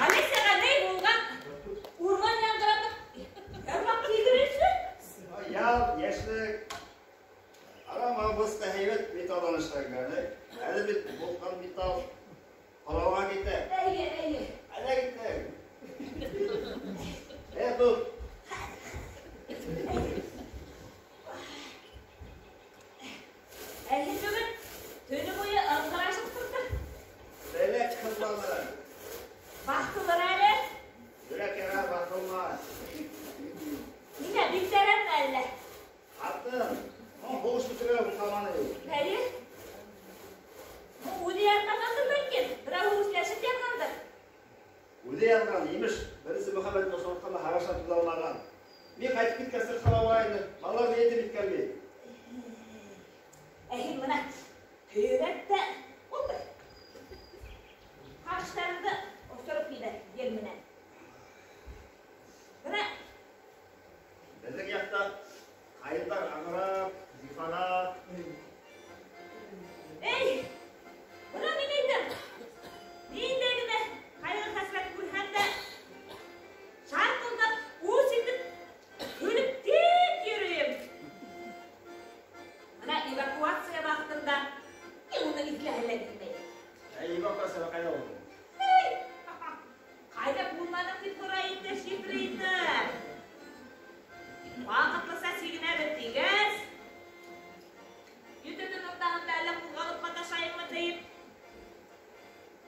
Олесяға ни булған? Урман яңғыратып, ярмаҡ тейҙерерсе. Ял, йәшлек. Арама бысҡы һәйбәт металдан эшләнгән. Әле бит булған металл ҡоралға китә. Эйе, эйе. Ҡайҙа киттең? Был. Әле түгел, төнө буйы ыңғырашып торҙо. Бәләк ҡыҙланыр. Баҫтылар әле. Йөрәк яра баҫылмаҫ. Ниңә биктәрәнме әллә? Ҡатын, һуғыш бөтөргә ҡаманы юҡ. Әйе. Үҙе янғандыр бәлки, берәү һуғышлашып янғандыр. Үҙе янған, имеш, беренсе мөхәббәт осратҡанда һағыштан түҙә алмаған. Мин ҡайтып киткәс ҡалауға инде, балаларҙы етеп иткән бит. Ә һин бына төйрәт тә ултыр. Ҡаштарыңды осороп ебәр ел менән. Бына беҙҙең яҡта ҡайындар аңырап, зифалап. Эй, бына мин әйтәм. Ниндәй генә ҡайғы-хәсрәт күрһәм дә, шарҡылдап, үс итеп, көлөп тик йөрөйөм. Бына эвакуация ваҡытында мин уны иҫләһе лә килмәй. Ә эвакуация ҡайҙа булды? Эй, ҡайҙа булманың тип һорай иптәш ефрейтор. Ваҡытлыса сигенәбеҙ тигәс, йөтөтөн уртаһында әллә ҡуҙғалып маташайыммы тиеп,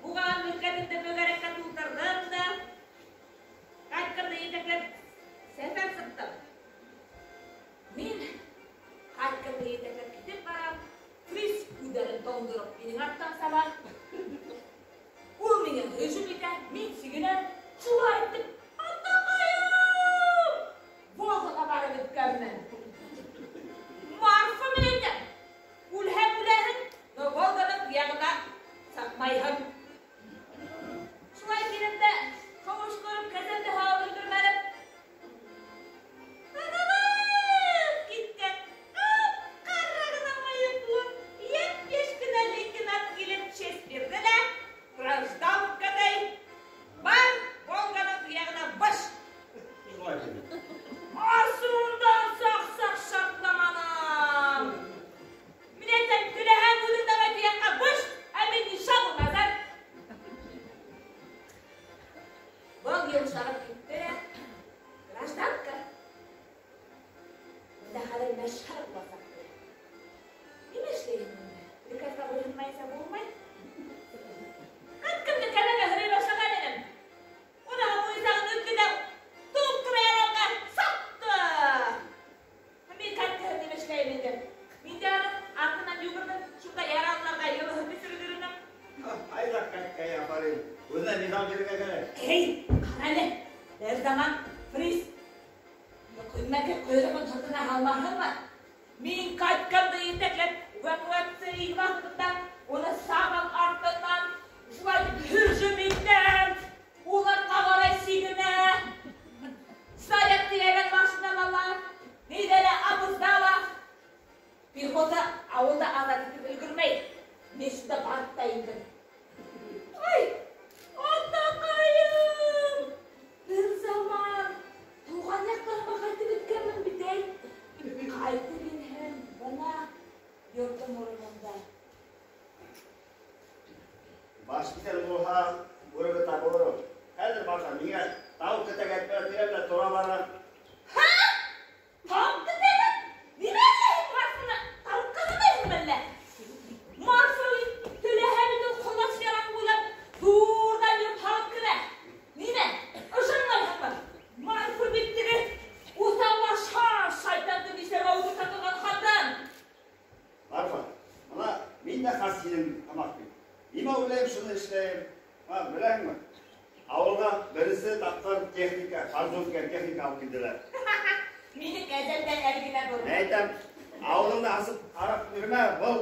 буған мөлкәтемде мөгәрәккә тултырҙым да, ҡайтҡырҙы етәкләп сәфәр сыҡтым. Мин ҡайтҡырҙы етәкләп китеп барам, фриц күҙҙәрен тондороп минең арттан саба. Ул миңә һөжүм итә, мин сигенәм. Ҡарап йөрөргә кәрәк. Эй, ҡара әле, бер заман фриц Көймәке ҡойроғон һыртына һалмаһынмы? Мин Катькамды етәкләп, эвакуация ваҡытында уны сабан артынан шулай һөжүм итәм. Уларға ҡарай сигенә. Снаряд тейәгән машинала ла, ниҙә лә, абызда ла. Пехота ауылды азат итеп өлгөрмәй. Мин шунда барып та индем. Ай, атаҡайым! Бер заман тыуған яҡтарыма ҡайтып еткәнмен бит, әй. Ҡайтып инһәм, бына йортом урынында. Баш киҫәр булһа, бүрегә табылыр. Хәҙер баша, миңә тау кетәгәтмә тирәлә тора бара. Һа? Тау кетәгәт? Нимә эшләйһең Марфаны? Тауыҡ ҡыҙымайһыңмы әллә? Марфа теләһә бит ул ҡолас яран буйлап ҙурҙан йөрөп һалып керә. Нимә? Ышанмайһыңмы? Марфа бит теге уҫаллаша шайтанды нишләп ауыҙы торған ҡатын. Марфа, бына мин дә хас һинең һымаҡ бит. Нимә уйлайым, шуны эшләйем. Ха, беләһеңме? Ауылға беренсе тапҡыр техника, форзунка техника алып килделәр. Мине кәзәмдән әле генә бороп. Мин әйтәм, ауыҙыңды асып ҡарап йөрөмә, был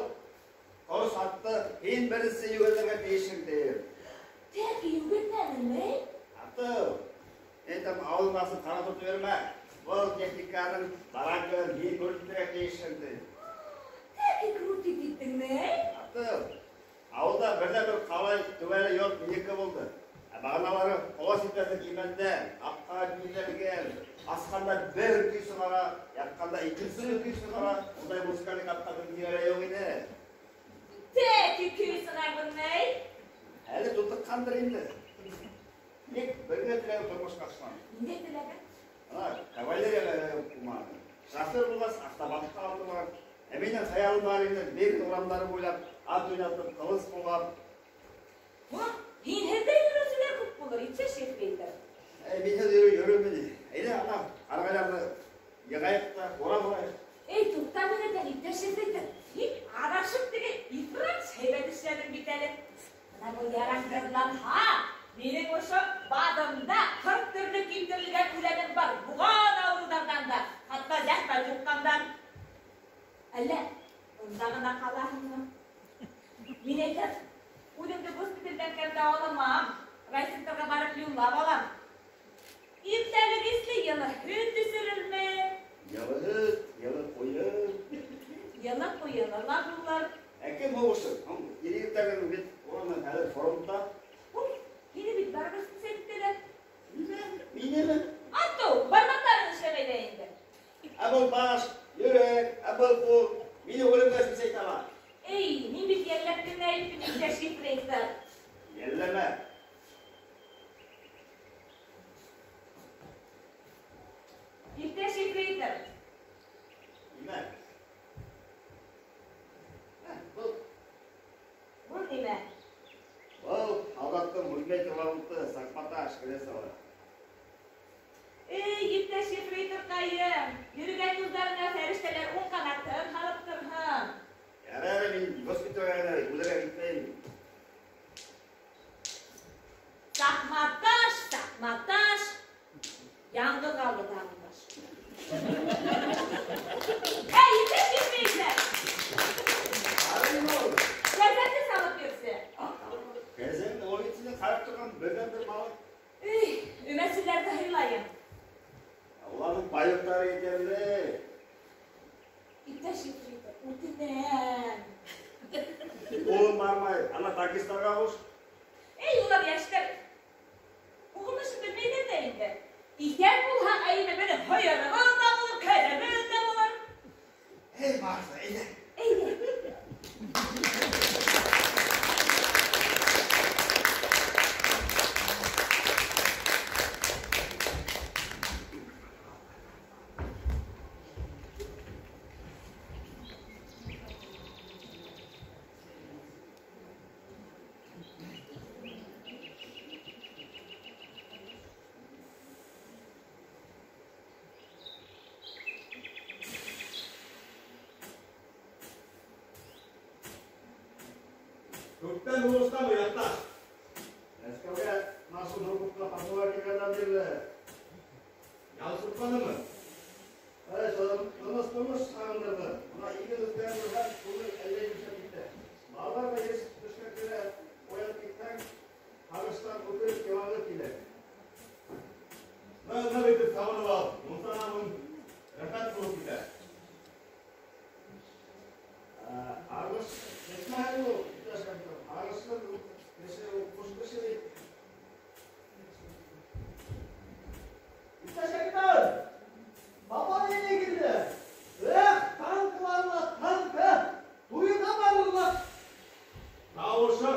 ҡорос атты һин беренсе йүгертергә тейешһең, тием. Тәки йүгертәнеңме? Атыу. Мин әйтәм, ауыҙыңды асып ҡарап тотоп йөрөмә, был техниканың баранкаһын һин күрһәтергә тейешһең, тием. Тәки крутить иттеңме? Атыу. Ауылда берҙән-бер ҡалай түбәле йорт минеке булды. Ә бағаналары ҡолас етмәҫлек имәндән, аҡҡа биҙәлгән, асҡанда бер көй сығара, ятҡанда икенсе көй сығара. Ундай музыкальный ҡатта бер нимә лә юҡ ине. Тәки көй сығарҙыңмы? Әле тутыҡҡандыр инде. Тик бер генә теләгем тормошҡа ашманы. Ниндәй теләгең? Ана, кавалерияға булманы. Шофер булғас, автобанкка алдылар. Ә минең хыялым бар ине, Берлин урамдары буйлап ат уйнатып, ҡылыс болғап. Һинһеҙ ҙә йөрөүселәр күп булыр, иптәш ефрейтор. Әй, минһеҙ йөрөү йөрөмө ни? Әйҙә, ана, ҡарағайҙарҙы йығайыҡ та, урап алайыҡ. Эй, туҡта минең, иптәш ефрейтор. Һин аҙашып теге ифрат һәйбәт эшләнең бит әле. Бына был яраҡһыҙланһа, минең ошо баҙымда 40 төрлө киптерелгән үләнем бар. Буған ауырыуҙарҙан да, хатта зәхмәт йоҡҡандан. Әллә бында ғына ҡалаһыңмы? Мин әйтәм, үҙемде госпиталдән кәм дауаламам, райцентрға барып юллап алам. Иртәлек исле йылы һөт эсерелме? Йылы һөт, йылы ҡуйын. Йылы ҡуйыны ла булыр. Ә кем һуғышыр? Иртәген бит урынын хәҙер фронтта. Уф, һине бит барыбер сисә китәләр. Нимә? Минеме? Атыу, бармаҡтарың эшләмәй ҙә инде. Ә был баш, йөрәк, ә был ҡул, мине үлемгә сисә ала. Эй, мин бит йәлләп кенә әйттем, иптәш ефрейтор. Йәлләмә. Иптәш ефрейтор. Нимә? Ә, был. Был нимә? Был һалдаттың үлмәй торған уты, саҡматаш, кресло. Эй, иптәш ефрейторҡайым, йөрөгән юлдарыңа фәрештәләр уң ҡанатын һалып торһон. Ярар, мин госпиталгә генә үлергә китмәйем. Саҡматаш, саҡматаш, яңғыҙ ҡалды тағы баш. Эй, иптәш ефрейтор! Кәзәне салып бирсе. Кәзәне ул бит һинең ҡарап торған берҙән-бер малың. Эй, өмәселәрҙе һыйлайым. Уларҙың байлыҡтары етерлек. Иптәш ефрейтор, үтенәм. Ҡулың бармай, ана таксистарға ҡуш. Эй, улар йәштәр уҡымышын белмәйҙәр ҙә инде. Иҫән булһаң, әйҙә, беҙҙең һыйырыбыҙ ҙа булыр, кәзәбеҙ ҙә булыр. Эй, Марфа, әйҙә. Әйҙә. Күптән һуғыштамы, яҡташ? Мәскәүгә Мына шул Нурҡотҡа патшалар килгәндән бирле. Ял сыҡманымы? Әй, тыныс тормош һағындырҙы. Мына иген үҫкән булһа, күңел әллә йомшап китә. Балалар ҙа йыш төшкә керә, оянып китһәң, һағыштан үкереп илағы килә. Ныҡ итеп сабынып ал, мунсанан һуң рәхәт булып китә. Һағыш етмәһен ул, иптәш капитан. Һағышһыҙ кеше ул ҡош кеше бит. Иптәш капитан! Бабай инә килде. Эх, танкларла танкы! Туйға барырлыҡ. Тауышы!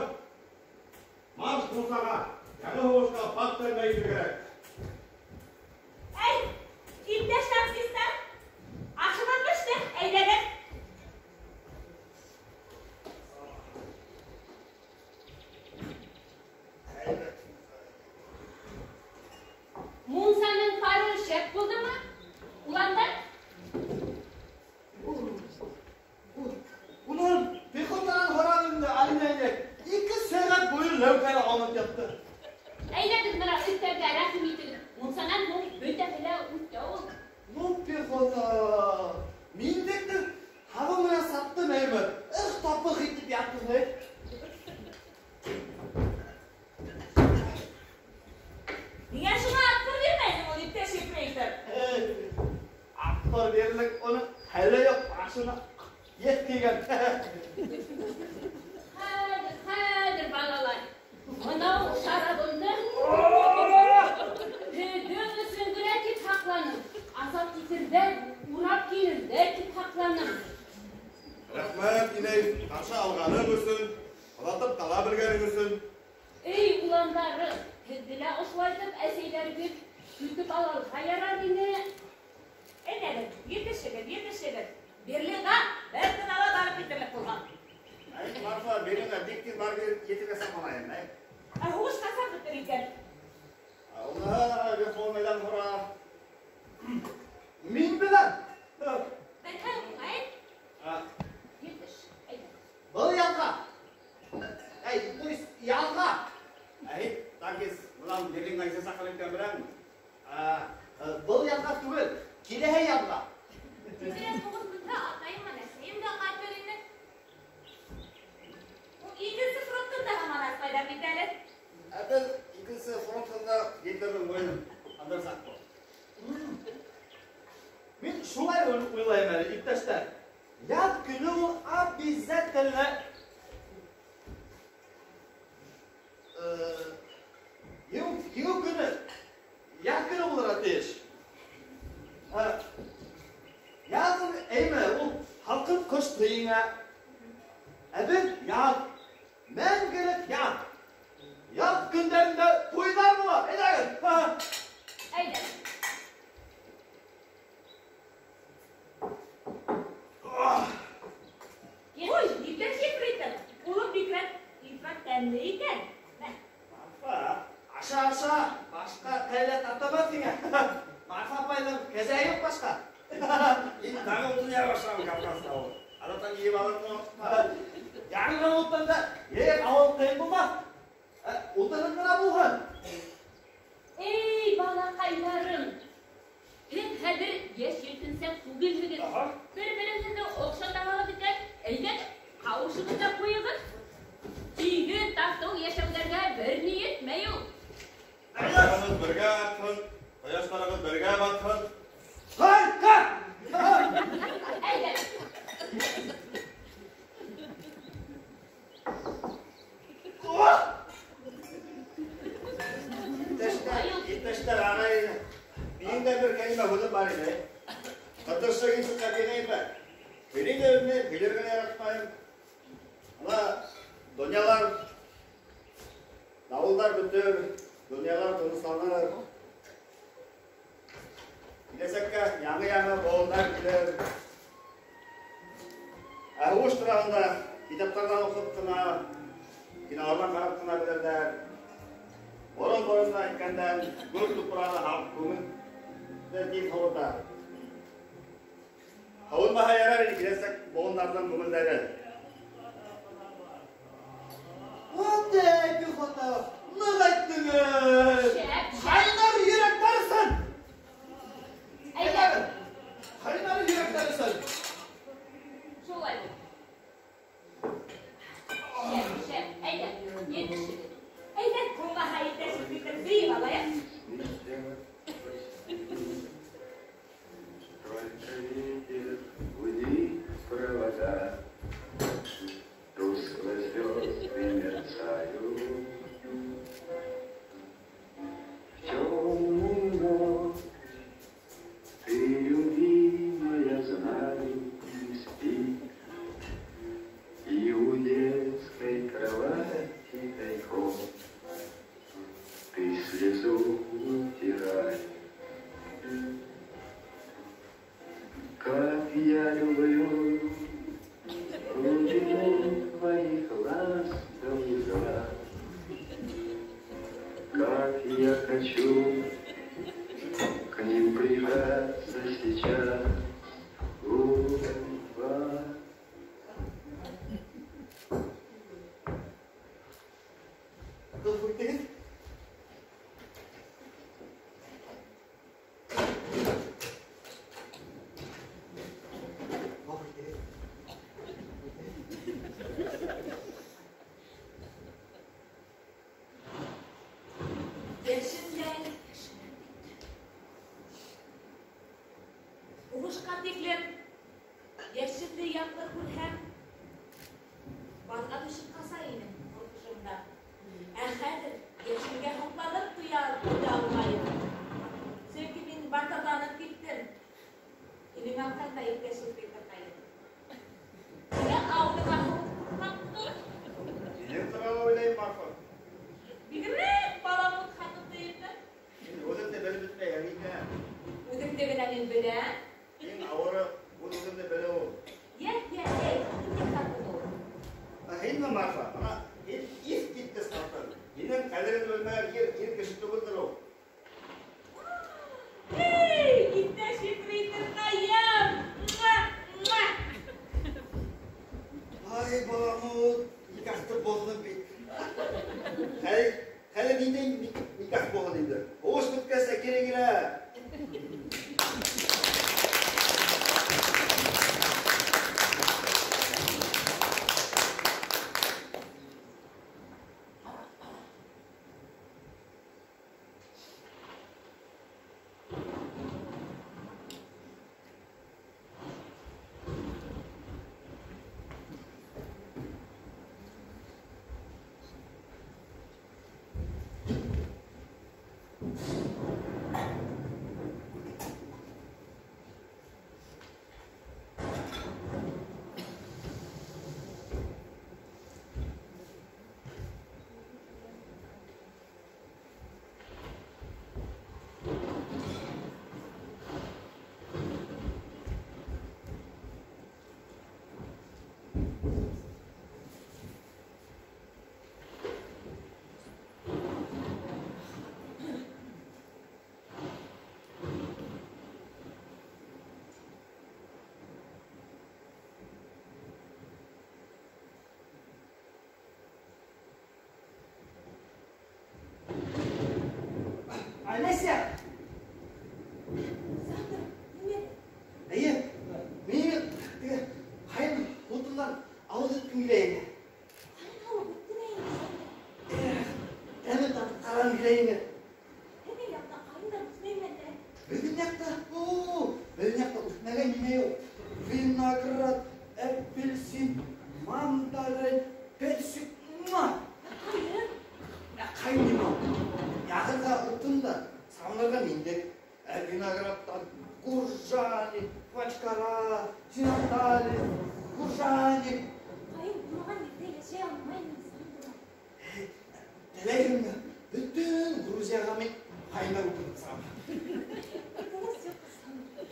Марш мунсаға! Яңы һуғышҡа пак тәлмәй кәрәк. Әй, иптәш танкистар! Ашыбыҙ беште, әйҙәгеҙ. Мунсаның пары шәп булдымы? Уландар? Унан пехотанан һорап инде Алина инәй. 2 сәғәт буйы ләүкәне алып ятты. Әйҙәгеҙ бына өҫтәлгә рәхим итегеҙ. Мунсанан һуң бөтәһе лә үтә ул. Ну, пехота! Миндекте һабы менән саптым әйме. Ых, тапыҡ итеп яттым, эй. Ниңә шуңа отпор бирмәйһең ул, иптәш ефрейтор? Эй, отпор бирерлек уның хәле юҡ, башына ет тигән. Хәҙер, хәҙер, балалар. Мынау шарабымды һеҙҙең өсөн генә тип һаҡланым. Азат итерҙәр, урап килерҙәр тип һаҡланым. Рәхмәт, инәй, ҡаршы алғаның өсөн, оҙатып ҡала белгәнең өсөн. Эй, уландарым, һеҙҙе лә ошолайтып әсәйҙәрегеҙ көтөп алалға ярар ине. Әйҙәгеҙ, етешегеҙ, етешегеҙ. Берлинға бер тын ала барып етерлек булған. Әй, Марфа, Берлинға бик тиҙ барып етергә самалайым, әй. Ә һуғыш ҡасан бөтөр икән? Уныһы Верховныйҙан һора. Мин беләм. Бәлһәң, әй. Етеш, әйҙә. Был яҙға. Әй, то есть яҙға. Әй, танкист, бынан Берлинға нисә саҡрым икән беләңме? Был яҙға түгел, киләһе яҙға. Тиҙерәк һуғыш бөтһә, атайым менән әсәйем дә ҡайтыр ине. Ул икенсе фронттан да һаман артҡайҙар бит әле. Ә беҙ икенсе фронттан да Гитлерҙың муйынын һындырсаҡ был. Мин шулай уйлайым әле, иптәштәр. Яҙ көнө ул обязательно еңеү көнө, яҙ көнө булырға тейеш. Яҙын әйме, ул һалҡын ҡышты еңә. Ә беҙ яҙ, мәңгелек яҙ. Яҙ көндәрендә туйҙар була, әйҙәгеҙ. Әйҙә. Ой, иптәш ефрейтор, улым бигерәк ифрат тәмле икән. Мә. Марфа. Аша, аша, башҡа ҡәйлә татамаҫ һиңә. Марфа апайҙың кәзәһе юҡ башҡа. Инде тағы утын яра башлаған Кавказда ул. Аҙаҡтан йыйып алырһың ваҡытта. Яңы утын да йыйып алыу ҡыйын булмаҫ. Утының ғына булһын. Эй, балаҡайҙарым! Һеҙ хәҙер йәш елкенсәк түгелһегеҙ. Бер-берегеҙҙе оҡшатаһығыҙ икән, әйҙәгеҙ, ҡауышығыҙ ҙа ҡуйығыҙ. Тигеҙ татыу йәшәүҙәргә бер ни етмәй ул. Аяғығыҙ бергә атһын, ҡояштарығыҙ бергә батһын. Ҡайт, ҡайт! Әйҙә. Иптәштәр, иптәштәр, ағай, минең дә бер кәлимә һүҙем бар ине. Ҡытыршы килеп килгәйме? Һөйләй ҙә белмәйем, һөйләргә лә яратмайым. Мына донъялар, дауылдар бөтөр, донъялар тынысланыр. Киләсәккә яңы-яңы быуындар килер. Ә һуғыш тураһында китаптарҙан уҡып ҡына, киноларҙан ҡарап ҡына белерҙәр. Борон-борондан әйткәндән, гөр тупрағы һалып күңелде тиҙ һыуыта. Һыуынмаһа ярар ине киләсәк быуындарҙың күңелдәре. Андай, пехота, ныҡ әйттегеҙ. Мин кеше. Әйҙә, булмаһа иптәш инспектор, бейеп алайыҡ. Только ветер гудит провода, тускло звезды мерцают. В темную ночь ты, любимая, знаю, не спишь, и у детской кровати тайком ты слезу утираешь. Как я люблю глубину твоих ласковых глаз, как я хочу к ним прижаться сейчас. Уфа. Һуғышҡа тиклем йәшенле ямғыр күрһәм, баҙға төшөп ҡаса инем ҡурҡышымдан. Ә хәҙер йәшенгә һоҡланып туя алмайым. Сөнки мин батырланып киттем. Һинең арҡаңда иптәш инспекторҡайым. Һиңә алдыңа һуҡҡан. Минең турала уйлайым, Марфа. Бигерәк баламут ҡатынды инде. Мин үҙемде белеп бөтмәйем икән. Үҙеңде генә мин беләм. Иң ауыры үҙ-үҙеңде белеү ул. Йә, йә, эй, ниндәй ҡатын ул? Ә һинме, Марфа? Бына һин иҫ киткес ҡатын. Һинең ҡәҙерен белмәгән ир кеше түгелдер ул. Эй, иптәш инспекторҡайым! Муа, муа! Ай, баламут, никахты боҙҙоң бит. Хәле ниндәй никах булһын инде? Һуғыш бөткәс тә кире килә. Олеся! Сандро, нимә? Эйе, мин теге ҡайын һутынан ауыҙ иткем килә ине. Ҡайын һыуы бөттө лә инде, Сандро. Эх, тәмен татып ҡарағым килә ине. Һеҙҙең яҡта ҡайындар үҫмәйме әллә? Беҙҙең яҡта, беҙҙең яҡта үҫмәгән нимә юҡ. Виноград, апельсин, мандарин, персик, муа! Ә ҡайын? Ә ҡайын нимә ул? Яғырға утын да, саунарға миндек. Ә виноградтан Гуржани, Квачкара, Синантали, Гуржани. Ҡайын булмаған ерҙә йәшәй алмайым мин, Сандро. Теләйһеңме? Бөтөн Грузияға мин ҡайындар ултыртып сығам. Тыныс йоҡо, Сандро.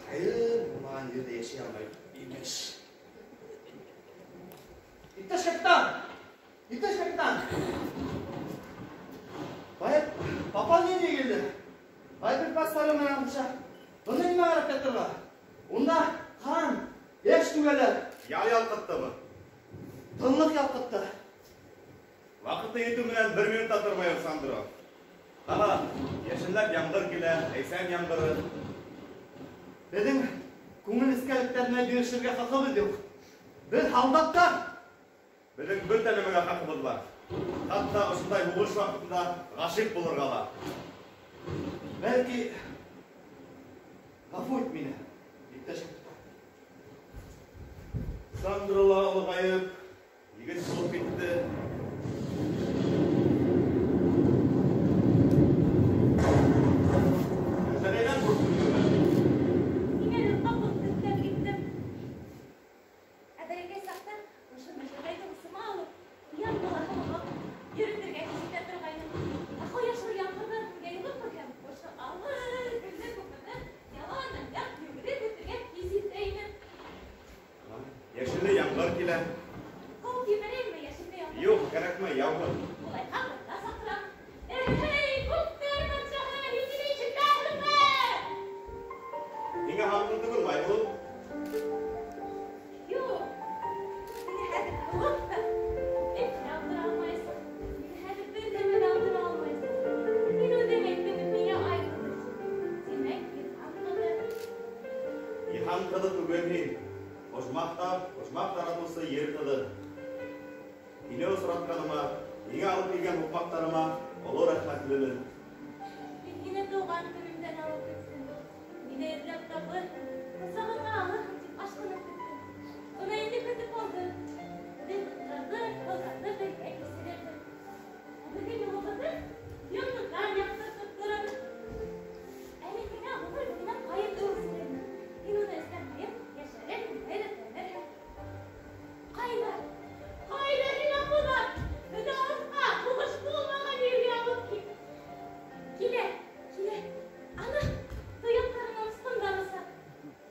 Ҡайын булмаған ерҙә йәшәй алмайым, имеш. Иптәш капитан! Иптәш капитан! Бая папа ниндәй килде? Бая бер пастары менән ҡуша. Бында нимә ҡарап ятырға? Унда ҡан, йәш түгәләр. Ял ялҡыттымы? Тынлыҡ ялҡытты. Ваҡыты етеү менән бер минут та тормайым, Сандро. Ҡара, йәшенләп ямғыр килә, ләйсән ямғыры. Беҙҙең күңел нескәлектәренә бирешергә хаҡыбыҙ юҡ. Беҙ һалдаттар. Беҙҙең бөтә нәмәгә хаҡыбыҙ бар. Хатта ошондай һуғыш ваҡытында ғашиҡ булырға ла. Бәлки, ғәфү ит мине, иптәш капитан. Сандро ла олоғайып, егет булып китте. Мәсәләнән ҡурҡтың? Һинән ҡапыл тетрәп киттем. Ә бәләкәй саҡта ошо мөжәғәйҙе усыма алып, ҡуян балаһы һымаҡ йөрөтөргә кисетә торғайным. Ә ҡояшлы ямғырҙан һүнгә юлын күрһәм, ошо аллы-гөллө күперҙән ялан аяҡ йүгереп үтергә кисетә инем. Йәшенле ямғыр килә. Ҡыуып ебәрәйемме йәшенле ямғыр? Юҡ, кәрәкмәй, яуһын. Улайһа бында саҡырам. Эй, күктәр батшаһы, һин мине ишетәһеңме? Һиңә һалҡын түгелме, Айһылыу? Юҡ, мине хәҙер һыуыҡ та, эт тә алдыра алмайһың. Мине хәҙер бер нәмә лә алдыра алмайһың. Һин үҙең әйттең бит миңә ай ҡыҙы тип. Тимәк, йыһан ҡыҙы. Йыһан ҡыҙы түгел һин. Ожмах таратыусы ер ҡыҙы. Һине осратҡаныма, һиңә алып килгән һуҡмаҡтарыма оло рәхмәтлемен. Мин һине тыуған көнөмдән алып көттөм. Мине эҙләп табырһың, ҡосағыңа алырһың тип ашҡынып көттөм. Бына инде көтөп алдым. Беҙ ҡырҙы, һыуҙарҙы бергә кисерербеҙ. Ә беҙҙең юлыбыҙҙы йондоҙҙар яҡтыртып торор. Ә мин һиңә ғүмер буйына ҡайын үҫтерермен. Һин уны эскән һайын йәшәрерһең, һәйрәтләнерһең. Ҡайҙа? Ҡайҙа һин, Аҡбуҙат? Беҙҙе алыҫҡа, һуғыш булмаған ергә алып кит. Килә, килә. Ана, тояҡтарынан осҡондар оса.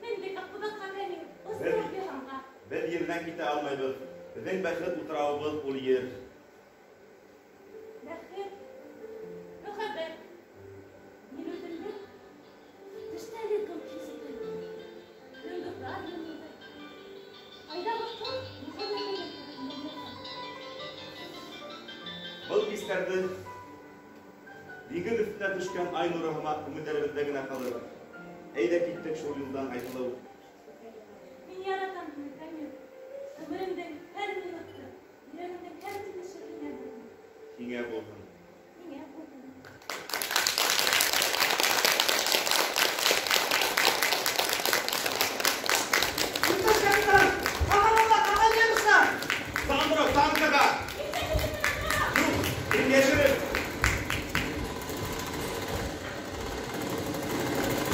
Мендек Аҡбуҙатҡа, Камил, осторҙоҡ йыһанға. Беҙ ерҙән китә алмайбыҙ. Беҙҙең бәхет утрауыбыҙ ул ер. Бәхет, мөхәббәт. Мин үҙемде төштәге кеүек хис итәм. Йондоҙҙар йылмайҙы. Айҙағы ҡыл мөхәббәт. Был хистәрҙе диңгеҙ өҫтөнә төшкән ай нуры һымаҡ күңелдәребеҙҙә генә ҡалыр. Әйҙә киттек шул юлдан, Айһылыу. Мин яратам һине, Камил. Ғүмеремдең һәр минуты, йөрәгемдең һәр тибеше һиңә булһын. Һиңә булһын. Һиңә булһын. Иптәш капитан, ағаларға ағай немецтар! Сандро, танкыға! Юҡ, һин йәшерен.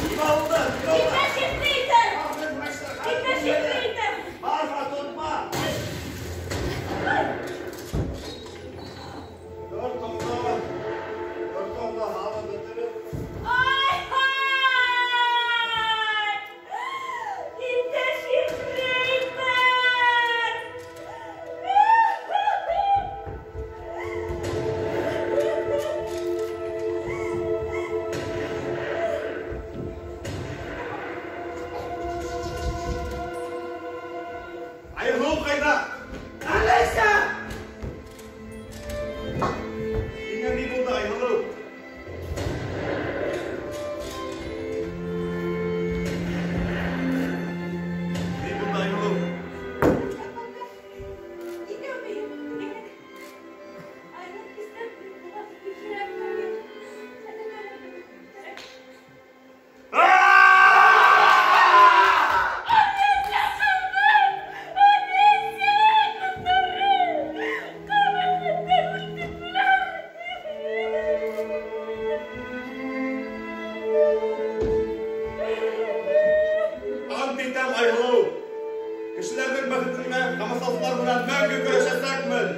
Нимә булды? Нимә булды? Иптәш ефрейтор! Иптәш ефрейтор! Марфа, тотма! Dur, toxta! Dur, toxta, halı bitirir. Ay hay! Иптәш ефрейтор! Айһылыу ҡайҙа? Әләйсә! Һиңә ни булды, Айһылыу? Ни булды, Айһылыу? Икәү бейем, тигәнәк. Айрылып кистән булат кирәк, Камил. Хәтерләмәйем, кәрәк. Ант итәм, Айһылыу. Кешеләрҙең бәхетенә ҡамасаусылар менән мәңге көрәшәсәкмен.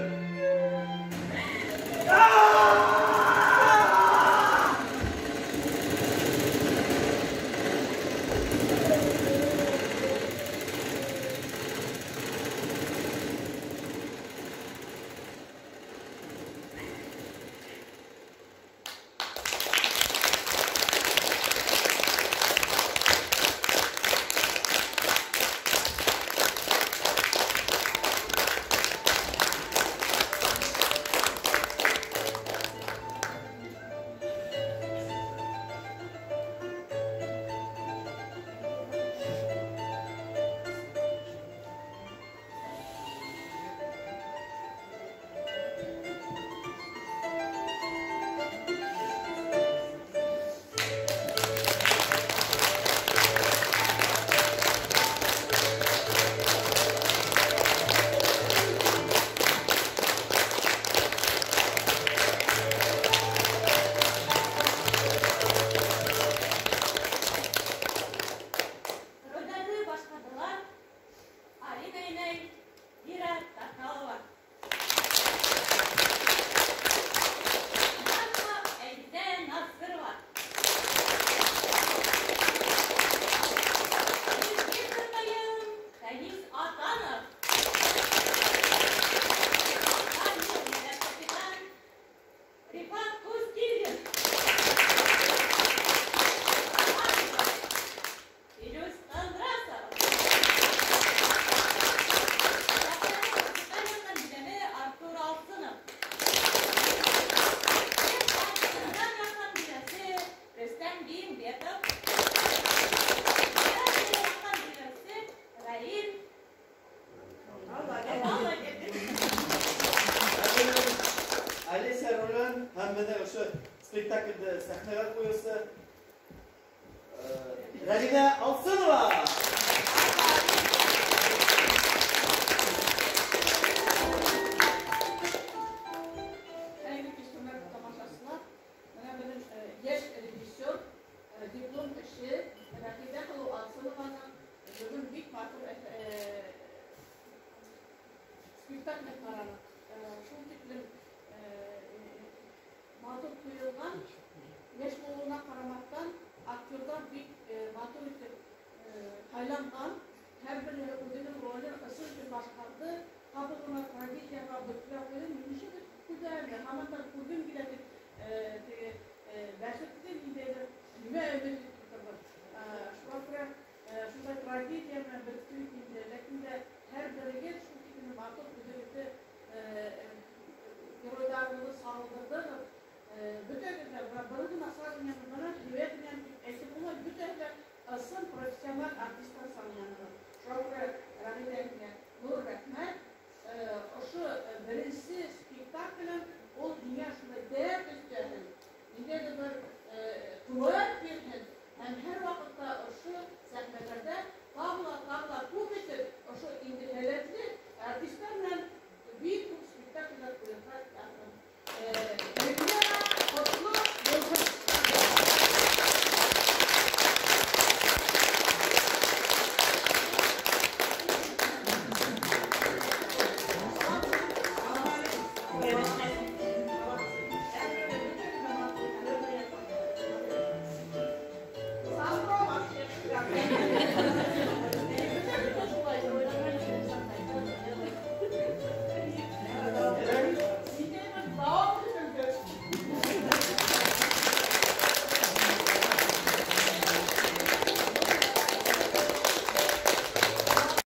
беҙҙең ошо спектаклде сәхнәгә ҡуйыусы Рәғиҙә Алсынова. Хәйерле кис, хөрмәтле тамашасылар. Менә беҙҙең йәш режиссер, диплом эше Рәхимә һылыу Алсынованың бөгөн бик матур спектакль ҡараныҡ. Шул тиклем матур ҡуйылған, йәш булыуына ҡарамаҫтан, актерҙар бик матур итеп һайланған, һәр береһе үҙенең ролен ысын итеп башҡарҙы. Ҡапыл ғына трагедияға бөтөрә ҡуйҙы. Нисек күҙәм, һаман да күргем килә тип, теге бәхетте ниндәйҙер нимә өмөт итеп торҙо. Шуға күрә шундай трагедия менән бөттө бит инде.